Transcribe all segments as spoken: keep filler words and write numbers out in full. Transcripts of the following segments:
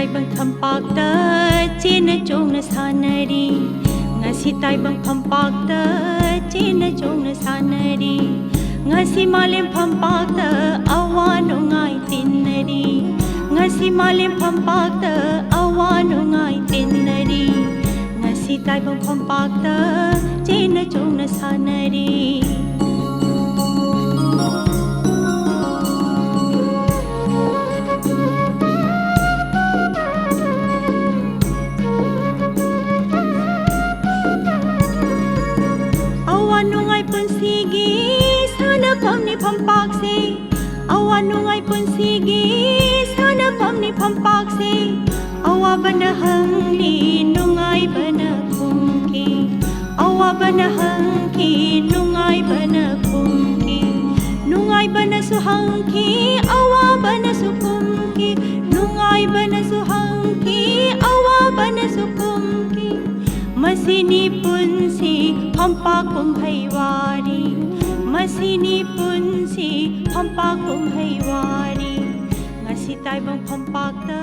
ꯇꯥꯏꯕꯪ ꯐꯝꯄꯥꯛꯇ ꯆꯦꯟꯅ ꯆꯣꯡꯅ ꯁꯥꯟꯅꯔꯤ꯫ ꯉꯁꯤ ꯇꯥꯏꯕꯪ ꯐꯝꯄꯥꯛꯇ ꯆꯦꯟꯅ ꯆꯣꯡꯅ ꯁꯥꯟꯅꯔꯤ꯫ ꯉꯁꯤ ꯃꯥꯂꯦꯝ ꯐꯝꯄꯥꯛꯇ ꯑꯋꯥ ꯅꯨꯡꯉꯥꯏ ꯇꯤꯟꯅꯔꯤ꯫ ꯉꯁꯤ ꯃꯥꯂꯦꯝ ꯐꯝꯄꯥꯛꯇ ꯑꯋꯥ ꯅꯨꯡꯉꯥꯏ ꯇꯤꯟꯅꯔꯤ꯫ ꯉꯁꯤ ꯇꯥꯏꯕꯪ ꯐꯝꯄꯥꯛꯇ ꯆꯦꯟꯅ ꯆꯣꯡꯅ ꯁꯥꯟꯅꯔꯤ꯫ ꯑꯋꯥ ꯅꯨꯡꯉꯥꯏ ꯄꯨꯟꯁꯤꯒꯤ ꯁꯥꯟꯅꯐꯝꯅꯤ ꯐꯝꯄꯥꯛꯁꯦ꯫ ꯑꯋꯥ ꯅꯨꯡꯉꯥꯏ ꯄꯨꯟꯁꯤꯒꯤ ꯁꯥꯟꯅꯐꯝꯅꯤ ꯐꯝꯄꯥꯛꯁꯦ꯫ ꯑꯋꯥꯕꯅ ꯍꯪꯂꯤ, ꯅꯨꯡꯉꯥꯏꯕꯅ ꯈꯨꯝꯈꯤ꯫ ꯑꯋꯥꯕꯅ ꯍꯪꯈꯤ, ꯅꯨꯡꯉꯥꯏꯕꯅ ꯈꯨꯝꯈꯤ꯫ ꯅꯨꯡꯉꯥꯏꯕꯅꯁꯨ ꯍꯪꯈꯤ, ꯑꯋꯥꯕꯅꯁꯨ ꯈꯨꯝꯈꯤ꯫ ꯅꯨꯡꯉꯥꯏꯕꯅꯁꯨ ꯍꯪꯈꯤ, ꯑꯋꯥꯕꯅꯁꯨ ꯈꯨꯝꯈꯤ꯫ ꯃꯁꯤꯅꯤ ꯄꯨꯟꯁꯤ ꯐꯝꯄꯥꯛ ꯀꯨꯝꯍꯩ ꯋꯥꯔꯤ꯫ ꯃꯁꯤꯅꯤ ꯄꯨꯟꯁꯤ ꯐꯝꯄꯥꯛ ꯀꯨꯝꯍꯩ ꯋꯥꯔꯤ꯫ ꯉꯁꯤ ꯇꯥꯏꯕꯪ ꯐꯝꯄꯥꯛꯇ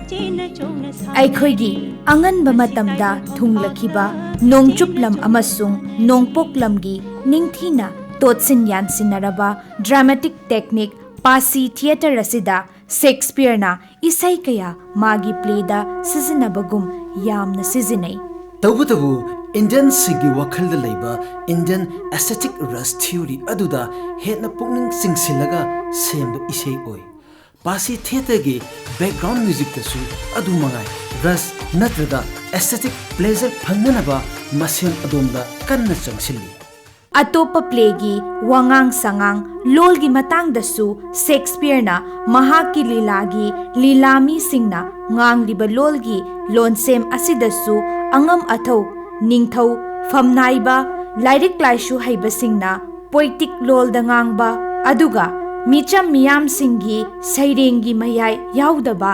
ꯆꯦꯟꯅ ꯆꯣꯡꯅ ꯁꯥꯟꯅꯔꯤ꯫ ꯑꯩꯈꯣꯏꯒꯤ ꯑꯉꯟꯕ ꯃꯇꯝꯗ ꯊꯨꯡꯂꯈꯤꯕ ꯅꯣꯡꯆꯨꯞ ꯂꯝ ꯑꯃꯁꯨꯡ ꯅꯣꯡꯄꯣꯛ ꯂꯝꯒꯤ ꯅꯤꯡꯊꯤꯅ ꯇꯣꯠꯁꯤꯟ ꯌꯥꯟꯁꯤꯟꯅꯔꯕ dramatic technique ꯄꯥꯁꯤ theatre ꯑꯁꯤꯗ ꯁꯦꯛꯁꯄꯤꯌꯔꯅ ꯏꯁꯩ ꯀꯌꯥ ꯃꯥꯒꯤ playꯗ ꯁꯤꯖꯤꯟꯅꯕꯒꯨꯝ ꯌꯥꯝꯅ ꯁꯤꯖꯤꯟꯅꯩ꯫ ꯇꯧꯕꯇꯕꯨ, Indianꯁꯤꯡꯒꯤ ꯋꯥꯈꯜꯗ ꯂꯩꯕ Indian aesthetic ꯔꯁ theory ꯑꯗꯨꯗ ꯍꯦꯟꯅ ꯄꯨꯛꯅꯤꯡ ꯆꯤꯡꯁꯤꯜꯂꯒ ꯁꯦꯝꯕ ꯏꯁꯩ ꯑꯣꯏ꯫ ꯄꯥꯁꯤ theatreꯒꯤ background musicꯇꯁꯨ ꯑꯗꯨ ꯃꯉꯥꯏ ꯔꯁ ꯅꯠꯇ꯭ꯔꯒ aesthetic pleasure ꯐꯪꯅꯅꯕ ꯃꯁꯦꯟ ꯑꯗꯣꯝꯗ ꯀꯟꯅ ꯆꯪꯁꯤꯜꯂꯤ꯫ ꯑꯇꯣꯞꯄ playꯒꯤ ꯋꯥꯉꯥꯡ ꯁꯉꯥꯡ, ꯂꯣꯜꯒꯤ ꯃꯇꯥꯡꯗꯁꯨ ꯁꯦꯛꯁꯄꯤꯌꯔꯅ ꯃꯍꯥꯛꯀꯤ ꯂꯤꯂꯥꯒꯤ ꯂꯤꯂꯥꯃꯤꯁꯤꯡꯅ ꯉꯥꯡꯂꯤꯕ ꯂꯣꯜꯒꯤ ꯂꯣꯟꯁꯦꯝ ꯑꯁꯤꯗꯁꯨ ꯑꯉꯝ ꯑꯊꯧ, ꯅꯤꯡꯊꯧ, ꯐꯝꯅꯥꯏꯕ, ꯂꯥꯏꯔꯤꯛ ꯂꯥꯏꯁꯨ ꯍꯩꯕꯁꯤꯡꯅ poetic ꯂꯣꯜꯗ ꯉꯥꯡꯕ, ꯑꯗꯨꯒ ꯃꯤꯆꯝ ꯃꯤꯌꯥꯝꯁꯤꯡꯒꯤ ꯁꯩꯔꯦꯡꯒꯤ ꯃꯌꯥꯏ ꯌꯥꯎꯗꯕ,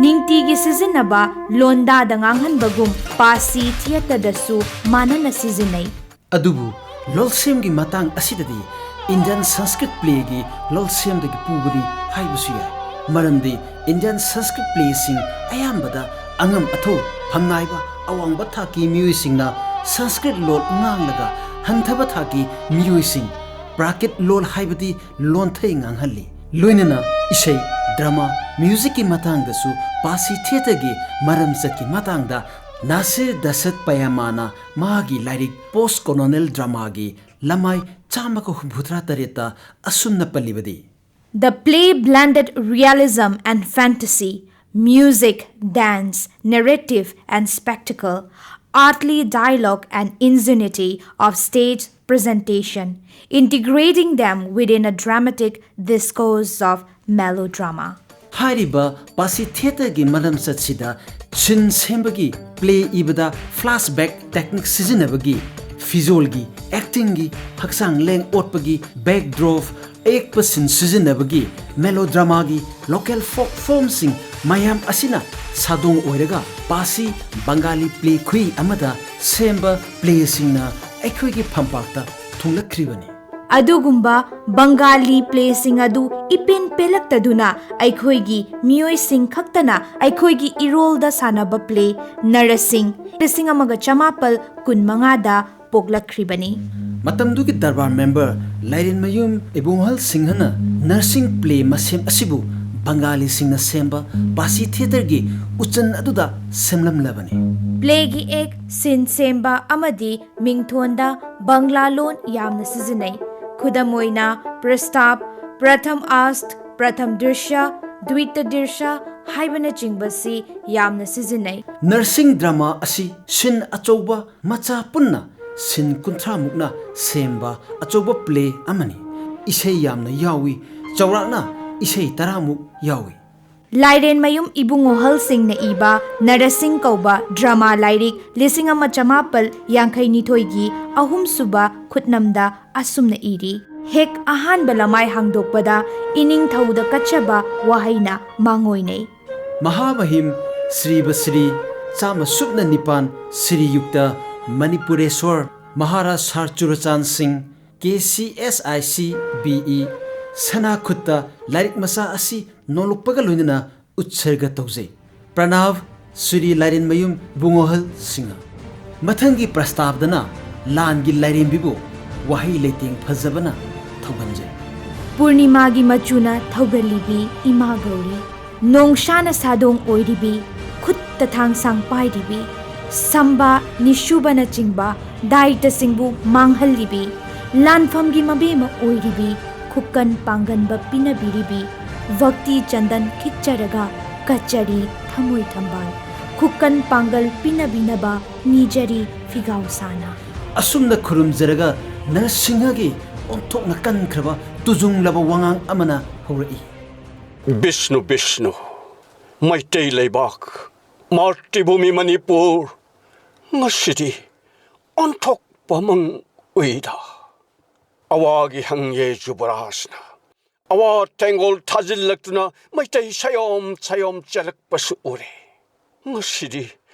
ꯅꯤꯡꯇꯤꯒꯤ ꯁꯤꯖꯤꯟꯅꯕ ꯂꯣꯟꯗꯥꯗ ꯉꯥꯡꯍꯟꯕꯒꯨꯝ ꯄꯥꯁꯤ theatreꯗꯁꯨ ꯃꯥꯟꯅꯅ ꯁꯤꯖꯤꯟꯅꯩ꯫ ꯑꯗꯨꯕꯨ ꯂꯣꯜꯁꯦꯝꯒꯤ ꯃꯇꯥꯡ ꯑꯁꯤꯗꯗꯤ Indian Sanskrit playꯒꯤ ꯂꯣꯜꯁꯦꯝꯗꯒꯤ ꯄꯨꯕꯅꯤ ꯍꯥꯏꯕꯁꯨ ꯌꯥꯏ꯫ ꯃꯔꯝꯗꯤ Indian Sanskrit playꯁꯤꯡ ꯑꯌꯥꯝꯕꯗ ꯑꯉꯝ ꯑꯊꯧ, ꯐꯝꯅꯥꯏꯕ, ꯑꯋꯥꯡꯕ ꯊꯥꯛꯀꯤ ꯃꯤꯑꯣꯏꯁꯤꯡꯅ Sanskrit ꯂꯣꯟ ꯉꯥꯡꯂꯒ ꯍꯟꯊꯕ ꯊꯥꯛꯀꯤ ꯃꯤꯑꯣꯏꯁꯤꯡ Prakrit ꯂꯣꯟ ꯍꯥꯏꯕꯗꯤ ꯂꯣꯟꯊꯩ ꯉꯥꯡꯍꯜꯂꯤ꯫ ꯂꯣꯏꯅꯅ ꯏꯁꯩ, drama, musicꯀꯤ ꯃꯇꯥꯡꯗꯁꯨ ꯄꯥꯁꯤ theatreꯒꯤ ꯃꯔꯝ ꯆꯠꯀꯤ ꯃꯇꯥꯡꯗ ꯅꯥꯁꯤꯔ ꯗꯁꯠ ꯄꯌꯥꯃꯥꯅ ꯃꯍꯥꯛꯀꯤ ꯂꯥꯏꯔꯤꯛ Post Colonial Dramaꯒꯤ ꯂꯃꯥꯏ ꯆꯥꯝꯃꯒ ꯍꯨꯝꯐꯨꯇꯔꯥ ꯇꯔꯦꯠꯇ ꯑꯁꯨꯝꯅ ꯄꯜꯂꯤꯕꯗꯤ, The play blended realism and fantasy, music, dance, narrative, and spectacle, artly dialogue, and ingenuity of stage presentation, integrating them within a dramatic discourse of melodrama. ꯍꯥꯏꯔꯤꯕ ꯄꯥꯁꯤ theatreꯒꯤ ꯃꯔꯝꯆꯠꯁꯤꯗ scene ꯁꯦꯝꯕꯒꯤ, play ꯏꯕꯗ flashback technique ꯁꯤꯖꯤꯟꯅꯕꯒꯤ, ꯐꯤꯖꯣꯜꯒꯤ, actingꯒꯤ, ꯍꯛꯆꯥꯡ ꯂꯦꯡ ꯑꯣꯠꯄꯒꯤ, backdrop, ꯑꯌꯦꯛꯄ scene ꯁꯤꯖꯤꯟꯅꯕꯒꯤ, melodramaꯒꯤ local folk formꯁꯤꯡ ꯃꯌꯥꯝ ꯑꯁꯤꯅ ꯁꯥꯗꯣꯡ ꯑꯣꯏꯔꯒ ꯄꯥꯁꯤ ꯕꯪꯒꯥꯂꯤ play ꯈꯨꯍꯤ ꯑꯃꯗ ꯁꯦꯝꯕ playꯁꯤꯡꯅ ꯑꯩꯈꯣꯏꯒꯤ ꯐꯝꯄꯥꯛꯇ ꯊꯨꯡꯂꯛꯈ꯭ꯔꯤꯕꯅꯤ꯫ ꯑꯗꯨꯒꯨꯝꯕ ꯕꯪꯒꯥꯂꯤ playꯁꯤꯡ ꯑꯗꯨ ꯏꯄꯦꯟ ꯄꯦꯜꯂꯛꯇꯗꯨꯅ ꯑꯩꯈꯣꯏꯒꯤ ꯃꯤꯑꯣꯏꯁꯤꯡ ꯈꯛꯇꯅ ꯑꯩꯈꯣꯏꯒꯤ ꯏꯔꯣꯜꯗ ꯁꯥꯟꯅꯕ play ꯅꯔꯁꯤꯡ ꯂꯤꯁꯤꯡ ꯑꯃꯒ ꯆꯃꯥꯄꯜ ꯀꯨꯟꯃꯉꯥꯗ ꯄꯣꯛꯂꯛꯈ꯭ꯔꯤꯕꯅꯤ꯫ ꯃꯇꯝꯗꯨꯒꯤ ꯗꯔꯕꯥꯔ member ꯂꯥꯏꯔꯦꯟꯃꯌꯨꯝ ꯏꯕꯨꯡꯍꯜ ꯁꯤꯡꯍꯅ ꯅꯔꯁꯤꯡ play ꯃꯁꯦꯝ ꯑꯁꯤꯕꯨ ꯕꯪꯒꯥꯂꯤꯁꯤꯡꯅ ꯁꯦꯝꯕ ꯄꯥꯁꯤ theatreꯒꯤ ꯎꯆꯟ ꯑꯗꯨꯗ ꯁꯦꯝꯂꯝꯂꯕꯅꯤ꯫ Playꯒꯤ act, scene ꯁꯦꯝꯕ ꯑꯃꯗꯤ ꯃꯤꯡꯊꯣꯟꯗ ꯕꯪꯒ꯭ꯂꯥ ꯂꯣꯟ ꯌꯥꯝꯅ ꯁꯤꯖꯤꯟꯅꯩ꯫ ꯈꯨꯗꯝ ꯑꯣꯏꯅ, ꯄ꯭ꯔꯁꯇꯥꯞ, ꯄ꯭ꯔꯊꯝ ꯑꯥꯁꯊ, ꯄ꯭ꯔꯊꯝ ꯗ꯭ꯔꯤꯁ꯭ꯌ, ꯗ꯭ꯋꯤꯇ ꯗ꯭ꯔꯤꯁ꯭ꯌ ꯍꯥꯏꯕꯅꯆꯤꯡꯕꯁꯤ ꯌꯥꯝꯅ ꯁꯤꯖꯤꯟꯅꯩ꯫ Nursing drama ꯑꯁꯤ scene ꯑꯆꯧꯕ ꯃꯆꯥ ꯄꯨꯟꯅ scene ꯀꯨꯟꯊ꯭ꯔꯥ ꯃꯨꯛꯅ ꯁꯦꯝꯕ ꯑꯆꯧꯕ play ꯑꯃꯅꯤ꯫ ꯏꯁꯩ ꯌꯥꯝꯅ ꯌꯥꯎꯏ, ꯆꯥꯎꯔꯥꯛꯅ ꯏꯁꯩ ꯇꯔꯥꯃꯨꯛ ꯌꯥꯎꯏ꯫ ꯂꯥꯏꯔꯦꯟꯃꯌꯨꯝ ꯏꯕꯨꯡꯉꯣꯍꯜꯁꯤꯡꯅ ꯏꯕ ꯅꯔꯁꯤꯡ ꯀꯧꯕ drama ꯂꯥꯏꯔꯤꯛ ꯂꯤꯁꯤꯡ ꯑꯃ ꯆꯃꯥꯄꯜ ꯌꯥꯡꯈꯩ ꯅꯤꯊꯣꯏꯒꯤ ꯑꯍꯨꯝꯁꯨꯕ ꯈꯨꯠꯅꯝꯗ ꯑꯁꯨꯝꯅ ꯏꯔꯤ, ꯍꯦꯛ ꯑꯍꯥꯟꯕ ꯂꯃꯥꯏ ꯍꯥꯡꯗꯣꯛꯄꯗ ꯏꯅꯤꯡꯊꯧꯗ ꯀꯠꯆꯕ ꯋꯥꯍꯩꯅ ꯃꯥꯡꯑꯣꯏꯅꯩ꯫ ꯃꯍꯥꯃꯍꯤꯝ ꯁ꯭ꯔꯤ ꯕꯁ꯭ꯔꯤ ꯆꯥꯝꯃ ꯁꯨꯞꯅ ꯅꯤꯄꯥꯟ ꯁ꯭ꯔꯤꯌꯨꯛꯇ ꯃꯅꯤꯄꯨꯔꯦꯁ꯭ꯋꯔ ꯃꯍꯥꯔꯥꯖ ꯁꯥꯔ ꯆꯨꯔꯆꯥꯟ ꯁꯤꯡ K C S I C B E ꯁꯅꯥꯈꯨꯠꯇ ꯂꯥꯏꯔꯤꯛ ꯃꯆꯥ ꯑꯁꯤ ꯅꯣꯂꯨꯛꯄꯒ ꯂꯣꯏꯅꯅ ꯎꯠꯁꯔꯒ ꯇꯧꯖꯩ꯫ ꯄ꯭ꯔꯅꯥꯚ ꯁ꯭ꯔꯤ ꯂꯥꯏꯔꯦꯟꯃꯌꯨꯝ ꯕꯨꯡꯉꯣꯍꯜ ꯁꯤꯡꯍ꯫ ꯃꯊꯪꯒꯤ ꯄ꯭ꯔꯁꯇꯥꯕꯗꯅ ꯂꯥꯟꯒꯤ ꯂꯥꯏꯔꯦꯝꯕꯤꯕꯨ ꯋꯥꯍꯩ ꯂꯩꯇꯦꯡ ꯐꯖꯕꯅ ꯊꯧꯒꯟꯖꯩ꯫ ꯄꯨꯔꯅꯤꯃꯥꯒꯤ ꯃꯆꯨꯅ ꯊꯧꯒꯜꯂꯤꯕꯤ ꯏꯃꯥ ꯒꯧꯔꯤ, ꯅꯣꯡꯁꯥꯅ ꯁꯥꯗꯣꯡ ꯑꯣꯏꯔꯤꯕꯤ, ꯈꯨꯠꯇ ꯊꯥꯡꯁꯥꯡ ꯄꯥꯏꯔꯤꯕꯤ, ꯁꯝꯕꯥ, ꯅꯤꯁꯨꯕꯅꯆꯤꯡꯕ ꯗꯥꯏꯇꯁꯤꯡꯕꯨ ꯃꯥꯡꯍꯜꯂꯤꯕꯤ, ꯂꯥꯟꯐꯝꯒꯤ ꯃꯕꯦꯝꯃ ꯑꯣꯏꯔꯤꯕꯤ, ꯈꯨꯀꯟ ꯄꯥꯡꯒꯟꯕ ꯄꯤꯅꯕꯤꯔꯤꯕꯤ, ꯚꯛꯇꯤ ꯆꯟꯗꯟ ꯈꯤꯛꯆꯔꯒ ꯀꯠꯆꯔꯤ ꯊꯃꯣꯏ ꯊꯝꯕꯥꯜ, ꯈꯨꯀꯟ ꯄꯥꯡꯒꯜ ꯄꯤꯅꯕꯤꯅꯕ ꯅꯤꯖꯔꯤ ꯐꯤꯒꯥꯎ ꯁꯥꯅ꯫ ꯑꯁꯨꯝꯅ ꯈꯨꯔꯨꯝꯖꯔꯒ ꯅꯔꯁꯤꯡꯍꯒꯤ ꯑꯣꯟꯊꯣꯛꯅ ꯀꯟꯈ꯭ꯔꯕ ꯇꯨꯖꯨꯡꯂꯕ ꯋꯥꯉꯥꯡ ꯑꯃꯅ ꯍꯧꯔꯛꯏ꯫ ꯕꯤꯁꯅꯨ, ꯕꯤꯁꯅꯨ, ꯃꯩꯇꯩ ꯂꯩꯕꯥꯛ, ꯃꯥꯇ꯭ꯔꯤꯚꯨꯃꯤ ꯃꯅꯤꯄꯨꯔ, ꯉꯁꯤꯗꯤ ꯑꯣꯟꯊꯣꯛꯄ ꯃꯪ ꯎꯏꯗ꯫ ꯑꯋꯥꯒꯤ ꯍꯪꯌꯦ ꯖꯨꯕꯔꯥꯖꯅ ꯑꯋꯥ ꯇꯦꯡꯒꯣꯜ ꯊꯥꯖꯤꯜꯂꯛꯇꯨꯅ ꯃꯩꯇꯩ ꯁꯌꯣꯝ ꯁꯌꯣꯝ ꯆꯦꯜꯂꯛꯄꯁꯨ ꯎꯔꯦ꯫ ꯉꯁꯤꯗꯤ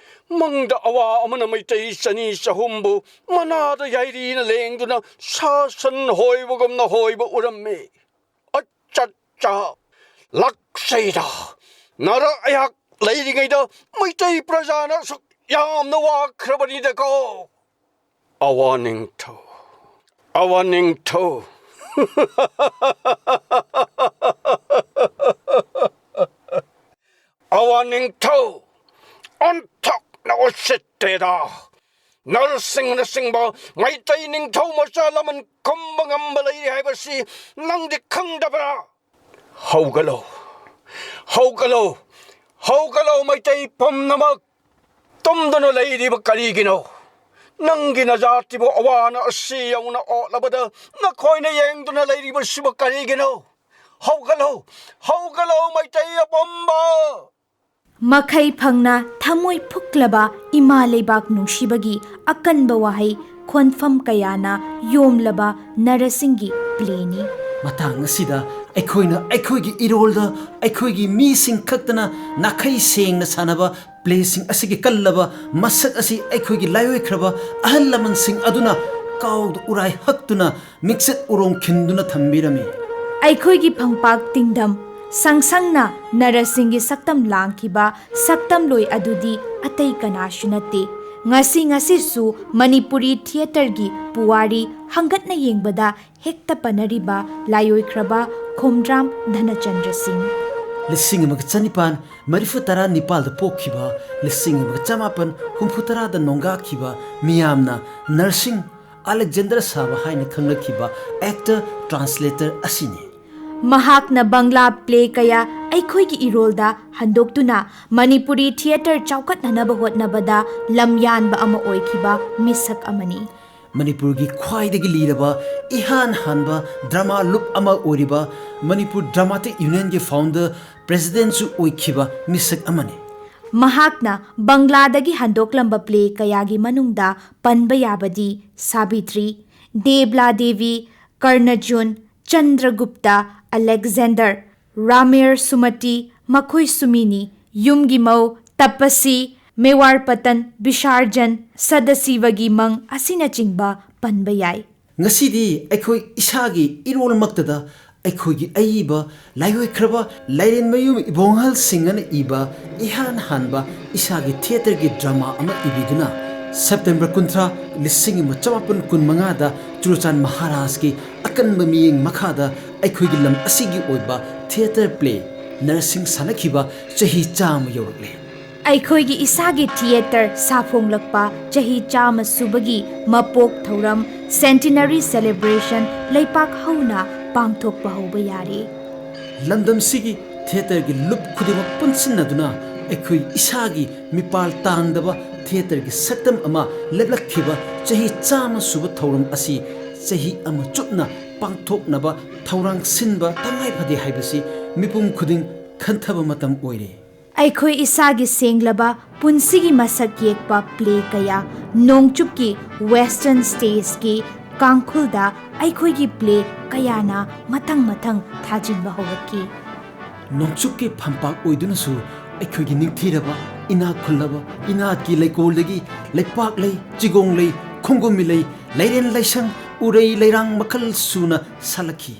ꯃꯪꯗ ꯑꯋꯥ ꯑꯃꯅ ꯃꯩꯇꯩ ꯆꯅꯤ ꯆꯍꯨꯝꯕꯨ ꯃꯅꯥꯗ ꯌꯥꯏꯔꯤꯅ ꯂꯦꯡꯗꯨꯅ ꯁꯥ ꯁꯟ ꯍꯣꯏꯕꯒꯨꯝꯅ ꯍꯣꯏꯕ ꯎꯔꯝꯃꯤ꯫ ꯑꯆꯠꯆꯥ, ꯂꯥꯛꯆꯩꯗ꯫ ꯅꯔ ꯑꯩꯍꯥꯛ ꯂꯩꯔꯤꯉꯩꯗ ꯃꯩꯇꯩ ꯄ꯭ꯔꯖꯥꯅ ꯑꯁꯨꯛ ꯌꯥꯝꯅ ꯋꯥꯈ꯭ꯔꯕꯅꯤꯗꯀꯣ꯫ ꯑꯋꯥ ꯅꯤꯡꯊꯧ, ꯑꯋꯥ ꯅꯤꯡꯊꯧ꯫ ꯑꯋꯥ ꯅꯤꯡꯊꯧ, ꯑꯣꯟꯊꯣꯛꯅ ꯎꯁꯤꯠꯇꯦꯗ꯫ ꯅꯔꯁꯤꯡꯅꯆꯤꯡꯕ ꯃꯩꯇꯩ ꯅꯤꯡꯊꯧ ꯃꯆꯥ ꯂꯃꯟ ꯈꯨꯝꯕ ꯉꯝꯕ ꯂꯩꯔꯤ ꯍꯥꯏꯕꯁꯤ ꯅꯪꯗꯤ ꯈꯪꯗꯕ꯭ꯔꯥ? ꯍꯧꯒꯠꯂꯣ, ꯍꯧꯒꯠꯂꯣ, ꯍꯧꯒꯠꯂꯣ ꯃꯩꯇꯩ ꯄꯨꯝꯅꯃꯛ! ꯇꯨꯝꯗꯨꯅ ꯂꯩꯔꯤꯕ ꯀꯔꯤꯒꯤꯅꯣ? ꯅꯪꯒꯤ ꯅꯖꯥꯇꯤꯕꯨ ꯑꯋꯥꯅ ꯑꯁꯤ ꯌꯧꯅ ꯑꯣꯠꯂꯕꯗ ꯅꯈꯣꯏꯅ ꯌꯦꯡꯗꯨꯅ ꯂꯩꯔꯤꯕꯁꯤꯕꯨ ꯀꯔꯤꯒꯤꯅꯣ? ꯍꯧꯒꯠꯂꯣ, ꯍꯧꯒꯠꯂꯣ ꯃꯩꯇꯩ ꯑꯄꯨꯝꯕ! ꯃꯈꯩ ꯐꯪꯅ ꯊꯃꯣꯏ ꯐꯨꯛꯂꯕ ꯏꯃꯥ ꯂꯩꯕꯥꯛ ꯅꯨꯡꯁꯤꯕꯒꯤ ꯑꯀꯟꯕ ꯋꯥꯍꯩ ꯈꯣꯟꯐꯝ ꯀꯌꯥꯅ ꯌꯣꯝꯂꯕ ꯅꯔꯁꯤꯡꯒꯤ ꯄ꯭ꯂꯦꯅꯤ꯫ ꯃꯇꯥꯡ ꯑꯁꯤꯗ ꯑꯩꯈꯣꯏꯅ ꯑꯩꯈꯣꯏꯒꯤ ꯏꯔꯣꯜꯗ ꯑꯩꯈꯣꯏꯒꯤ ꯃꯤꯁꯤꯡ ꯈꯛꯇꯅ ꯅꯥꯈꯩ ꯁꯦꯡꯅ ꯁꯥꯟꯅꯕ ꯄ꯭ꯂꯦꯁꯤꯡ ꯑꯁꯤꯒꯤ ꯀꯜꯂꯕ ꯃꯁꯛ ꯑꯁꯤ ꯑꯩꯈꯣꯏꯒꯤ ꯂꯥꯏꯑꯣꯏꯈ꯭ꯔꯕ ꯑꯍꯜ ꯂꯃꯟꯁꯤꯡ ꯑꯗꯨꯅ ꯀꯥꯎꯗ ꯎꯔꯥꯏ ꯍꯛꯇꯨꯅ ꯃꯤꯡꯆꯠ ꯎꯔꯣꯡ ꯈꯤꯟꯗꯨꯅ ꯊꯝꯕꯤꯔꯝꯃꯤ꯫ ꯑꯩꯈꯣꯏꯒꯤ ꯐꯪꯄꯥꯛ ꯇꯤꯡꯗꯝ ꯁꯪꯁꯪꯅ ꯅꯔꯁꯤꯡꯒꯤ ꯁꯛꯇꯝ ꯂꯥꯡꯈꯤꯕ ꯁꯛꯇꯝꯂꯣꯏ ꯑꯗꯨꯗꯤ ꯑꯇꯩ ꯀꯅꯥꯁꯨ ꯅꯠꯇꯦ꯫ ꯉꯁꯤ ꯉꯁꯤꯁꯨ ꯃꯅꯤꯄꯨꯔꯤ ꯊꯤꯌꯦꯇꯔꯒꯤ ꯄꯨꯋꯥꯔꯤ ꯍꯪꯒꯠꯅ ꯌꯦꯡꯕꯗ ꯍꯦꯛꯇ ꯄꯟꯅꯔꯤꯕ ꯂꯥꯏꯑꯣꯏꯈ꯭ꯔꯕ ꯈꯣꯝꯗ꯭ꯔꯥꯝ ꯙꯅꯆꯟꯗ꯭ꯔ ꯁꯤꯡ꯫ ꯂꯤꯁꯤꯡ ꯑꯃꯒ ꯆꯅꯤꯄꯥꯟ ꯃꯔꯤꯐꯨ ꯇꯔꯥ ꯅꯤꯄꯥꯜꯗ ꯄꯣꯛꯈꯤꯕ, ꯂꯤꯁꯤꯡ ꯑꯃꯒ ꯆꯃꯥꯄꯟ ꯍꯨꯝꯐꯨ ꯇꯔꯥꯗ ꯅꯣꯡꯒꯥꯈꯤꯕ, ꯃꯤꯌꯥꯝꯅ ꯅꯔꯁꯤꯡ ꯑꯂꯦꯛꯖꯦꯟꯗꯔ ꯁꯥꯕ ꯍꯥꯏꯅ ꯈꯪꯅꯈꯤꯕ ꯑꯦꯛꯇꯔ ꯇ꯭ꯔꯥꯟꯁꯂꯦꯇꯔ ꯑꯁꯤꯅꯤ꯫ ꯃꯍꯥꯛꯅ ꯕꯪꯂꯥ ꯄ꯭ꯂꯦ ꯀꯌꯥ ꯑꯩꯈꯣꯏꯒꯤ ꯏꯔꯣꯜꯗ ꯍꯟꯗꯣꯛꯇꯨꯅ ꯃꯅꯤꯄꯨꯔꯤ ꯊꯤꯌꯦꯇꯔ ꯆꯥꯎꯈꯠꯅꯅꯕ ꯍꯣꯠꯅꯕꯗ ꯂꯝꯌꯥꯟꯕ ꯑꯃ ꯑꯣꯏꯈꯤꯕ ꯃꯤꯁꯛ ꯑꯃꯅꯤ꯫ ꯃꯅꯤꯄꯨꯔꯒꯤ ꯈ꯭ꯋꯥꯏꯗꯒꯤ ꯂꯤꯔꯕ, ꯏꯍꯥꯟ ꯍꯥꯟꯕ ꯗ꯭ꯔꯃꯥ ꯂꯨꯞ ꯑꯃ ꯑꯣꯏꯔꯤꯕ, ꯃꯅꯤꯄꯨꯔ ꯗ꯭ꯔꯃꯥꯇꯤꯛ ꯌꯨꯅꯤꯌꯟꯒꯤ ꯐꯥꯎꯟꯗꯔ, ꯄ꯭ꯔꯦꯁꯤꯗꯦꯟꯠꯁꯨ ꯑꯣꯏꯈꯤꯕ ꯃꯤꯁꯛ ꯑꯃꯅꯤ꯫ ꯃꯍꯥꯛꯅ ꯕꯪꯂꯥꯗꯒꯤ ꯍꯟꯗꯣꯛꯂꯝꯕ ꯄ꯭ꯂꯦ ꯀꯌꯥꯒꯤ ꯃꯅꯨꯡꯗ ꯄꯟꯕ ꯌꯥꯕꯗꯤ ꯁꯥꯕꯤꯇ꯭ꯔꯤ, ꯗꯦꯕ꯭ꯂꯥ ꯗꯦꯕꯤ, ꯀꯔꯅꯖꯨꯟ, ꯆꯟꯗ꯭ꯔꯒꯨꯞꯇ, ꯑꯂꯦꯛꯖꯦꯟꯗꯔ, ꯔꯥꯃꯦꯔ ꯁꯨꯃꯇꯤ, ꯃꯈꯣꯏ ꯁꯨꯃꯤꯅꯤ, ꯌꯨꯝꯒꯤ ꯃꯧ, ꯇꯞꯄꯁꯤ, ꯃꯦꯋꯥꯔ ꯄꯇꯟ, ꯕꯤꯁꯥꯔꯖꯟ, ꯁꯗꯁꯤꯕꯒꯤ ꯃꯪ ꯑꯁꯤꯅꯆꯤꯡꯕ ꯄꯟꯕ ꯌꯥꯏ꯫ ꯉꯁꯤꯗꯤ ꯑꯩꯈꯣꯏ ꯏꯁꯥꯒꯤ ꯏꯔꯣꯜꯃꯛꯇꯗ ꯑꯩꯈꯣꯏꯒꯤ ꯑꯏꯕ ꯂꯥꯏꯑꯣꯏꯈ꯭ꯔꯕ ꯂꯥꯏꯔꯦꯟꯃꯌꯨꯝ ꯏꯕꯣꯡꯍꯜ ꯁꯤꯡꯍꯅ ꯏꯕ ꯏꯍꯥꯟ ꯍꯥꯟꯕ ꯏꯁꯥꯒꯤ ꯊꯤꯌꯦꯇꯔꯒꯤ ꯗ꯭ꯔꯃꯥ ꯑꯃ ꯏꯕꯤꯗꯨꯅ ꯁꯦꯞꯇꯦꯝꯕꯔ ꯀꯨꯟꯊ꯭ꯔꯥ, ꯂꯤꯁꯤꯡ ꯑꯃ ꯆꯃꯥꯄꯟ ꯀꯨꯟꯃꯉꯥꯗ ꯆꯨꯔꯆꯥꯟ ꯃꯍꯥꯔꯥꯖꯀꯤ ꯑꯀꯟꯕ ꯃꯤꯠꯌꯦꯡ ꯃꯈꯥꯗ ꯑꯩꯈꯣꯏꯒꯤ ꯂꯝ ꯑꯁꯤꯒꯤ ꯑꯣꯏꯕ ꯊꯤꯌꯦꯇꯔ ꯄ꯭ꯂꯦ ꯅꯔꯁꯤꯡ ꯁꯥꯟꯅꯈꯤꯕ ꯆꯍꯤ ꯆꯥꯝꯃ ꯌꯧꯔꯛꯂꯦ꯫ ꯑꯩꯈꯣꯏꯒꯤ ꯏꯁꯥꯒꯤ ꯊꯤꯌꯦꯇꯔ ꯁꯥꯐꯣꯡꯂꯛꯄ ꯆꯍꯤ ꯆꯥꯝꯃ ꯁꯨꯕꯒꯤ ꯃꯄꯣꯛ ꯊꯧꯔꯝ, ꯁꯦꯟꯇꯤꯅꯔꯤ ꯁꯦꯂꯦꯕ꯭ꯔꯦꯁꯟ ꯂꯩꯄꯥꯛ ꯍꯧꯅ ꯄꯥꯡꯊꯣꯛꯄ ꯍꯧꯕ ꯌꯥꯔꯦ꯫ ꯂꯝꯗꯝꯁꯤꯒꯤ ꯊꯤꯌꯦꯇꯔꯒꯤ ꯂꯨꯞ ꯈꯨꯗꯤꯡꯃꯛ ꯄꯨꯟꯁꯤꯟꯅꯗꯨꯅ ꯑꯩꯈꯣꯏ ꯏꯁꯥꯒꯤ ꯃꯤꯄꯥꯜ ꯇꯥꯡꯗꯕ ꯊꯤꯌꯦꯇꯔꯒꯤ ꯁꯛꯇꯝ ꯑꯃ ꯂꯦꯞꯂꯛꯈꯤꯕ ꯆꯍꯤ ꯆꯥꯝꯃ ꯁꯨꯕ ꯊꯧꯔꯝ ꯑꯁꯤ ꯆꯍꯤ ꯑꯃ ꯆꯨꯞꯅ ꯄꯥꯡꯊꯣꯛꯅꯕ ꯊꯧꯔꯥꯡ ꯁꯤꯟꯕ ꯇꯉꯥꯏ ꯐꯗꯦ ꯍꯥꯏꯕꯁꯤ ꯃꯤꯄꯨꯝ ꯈꯨꯗꯤꯡ ꯈꯟꯊꯕ ꯃꯇꯝ ꯑꯣꯏꯔꯦ꯫ ꯑꯩꯈꯣꯏ ꯏꯁꯥꯒꯤ ꯁꯦꯡꯂꯕ ꯄꯨꯟꯁꯤꯒꯤ ꯃꯁꯛ ꯌꯦꯛꯄ ꯄ꯭ꯂꯦ ꯀꯌꯥ ꯅꯣꯡꯆꯨꯞꯀꯤ ꯋꯦꯁꯇꯔꯟ ꯁ꯭ꯇꯦꯖꯀꯤ ꯀꯥꯡꯈꯨꯜꯗ ꯑꯩꯈꯣꯏꯒꯤ ꯄ꯭ꯂꯦ ꯀꯌꯥꯅ ꯃꯊꯪ ꯃꯊꯪ ꯊꯥꯖꯤꯟꯕ ꯍꯧꯔꯛꯈꯤ꯫ ꯅꯣꯡꯆꯨꯞꯀꯤ ꯐꯝꯄꯥꯛ ꯑꯣꯏꯗꯨꯅꯁꯨ ꯑꯩꯈꯣꯏꯒꯤ ꯅꯤꯡꯊꯤꯔꯕ, ꯏꯅꯥꯛ ꯈꯨꯜꯂꯕ, ꯏꯅꯥꯠꯀꯤ ꯂꯩꯀꯣꯜꯗꯒꯤ ꯂꯩꯄꯥꯛ ꯂꯩ, ꯆꯤꯒꯣꯡ ꯂꯩ, ꯈꯣꯡꯒꯨꯝꯃꯤ ꯂꯩ, ꯂꯩꯔꯦꯟ ꯂꯩꯁꯪ, ꯎꯔꯩ ꯂꯩꯔꯥꯡ ꯃꯈꯜ ꯁꯨꯅ ꯁꯥꯠꯂꯛꯈꯤ꯫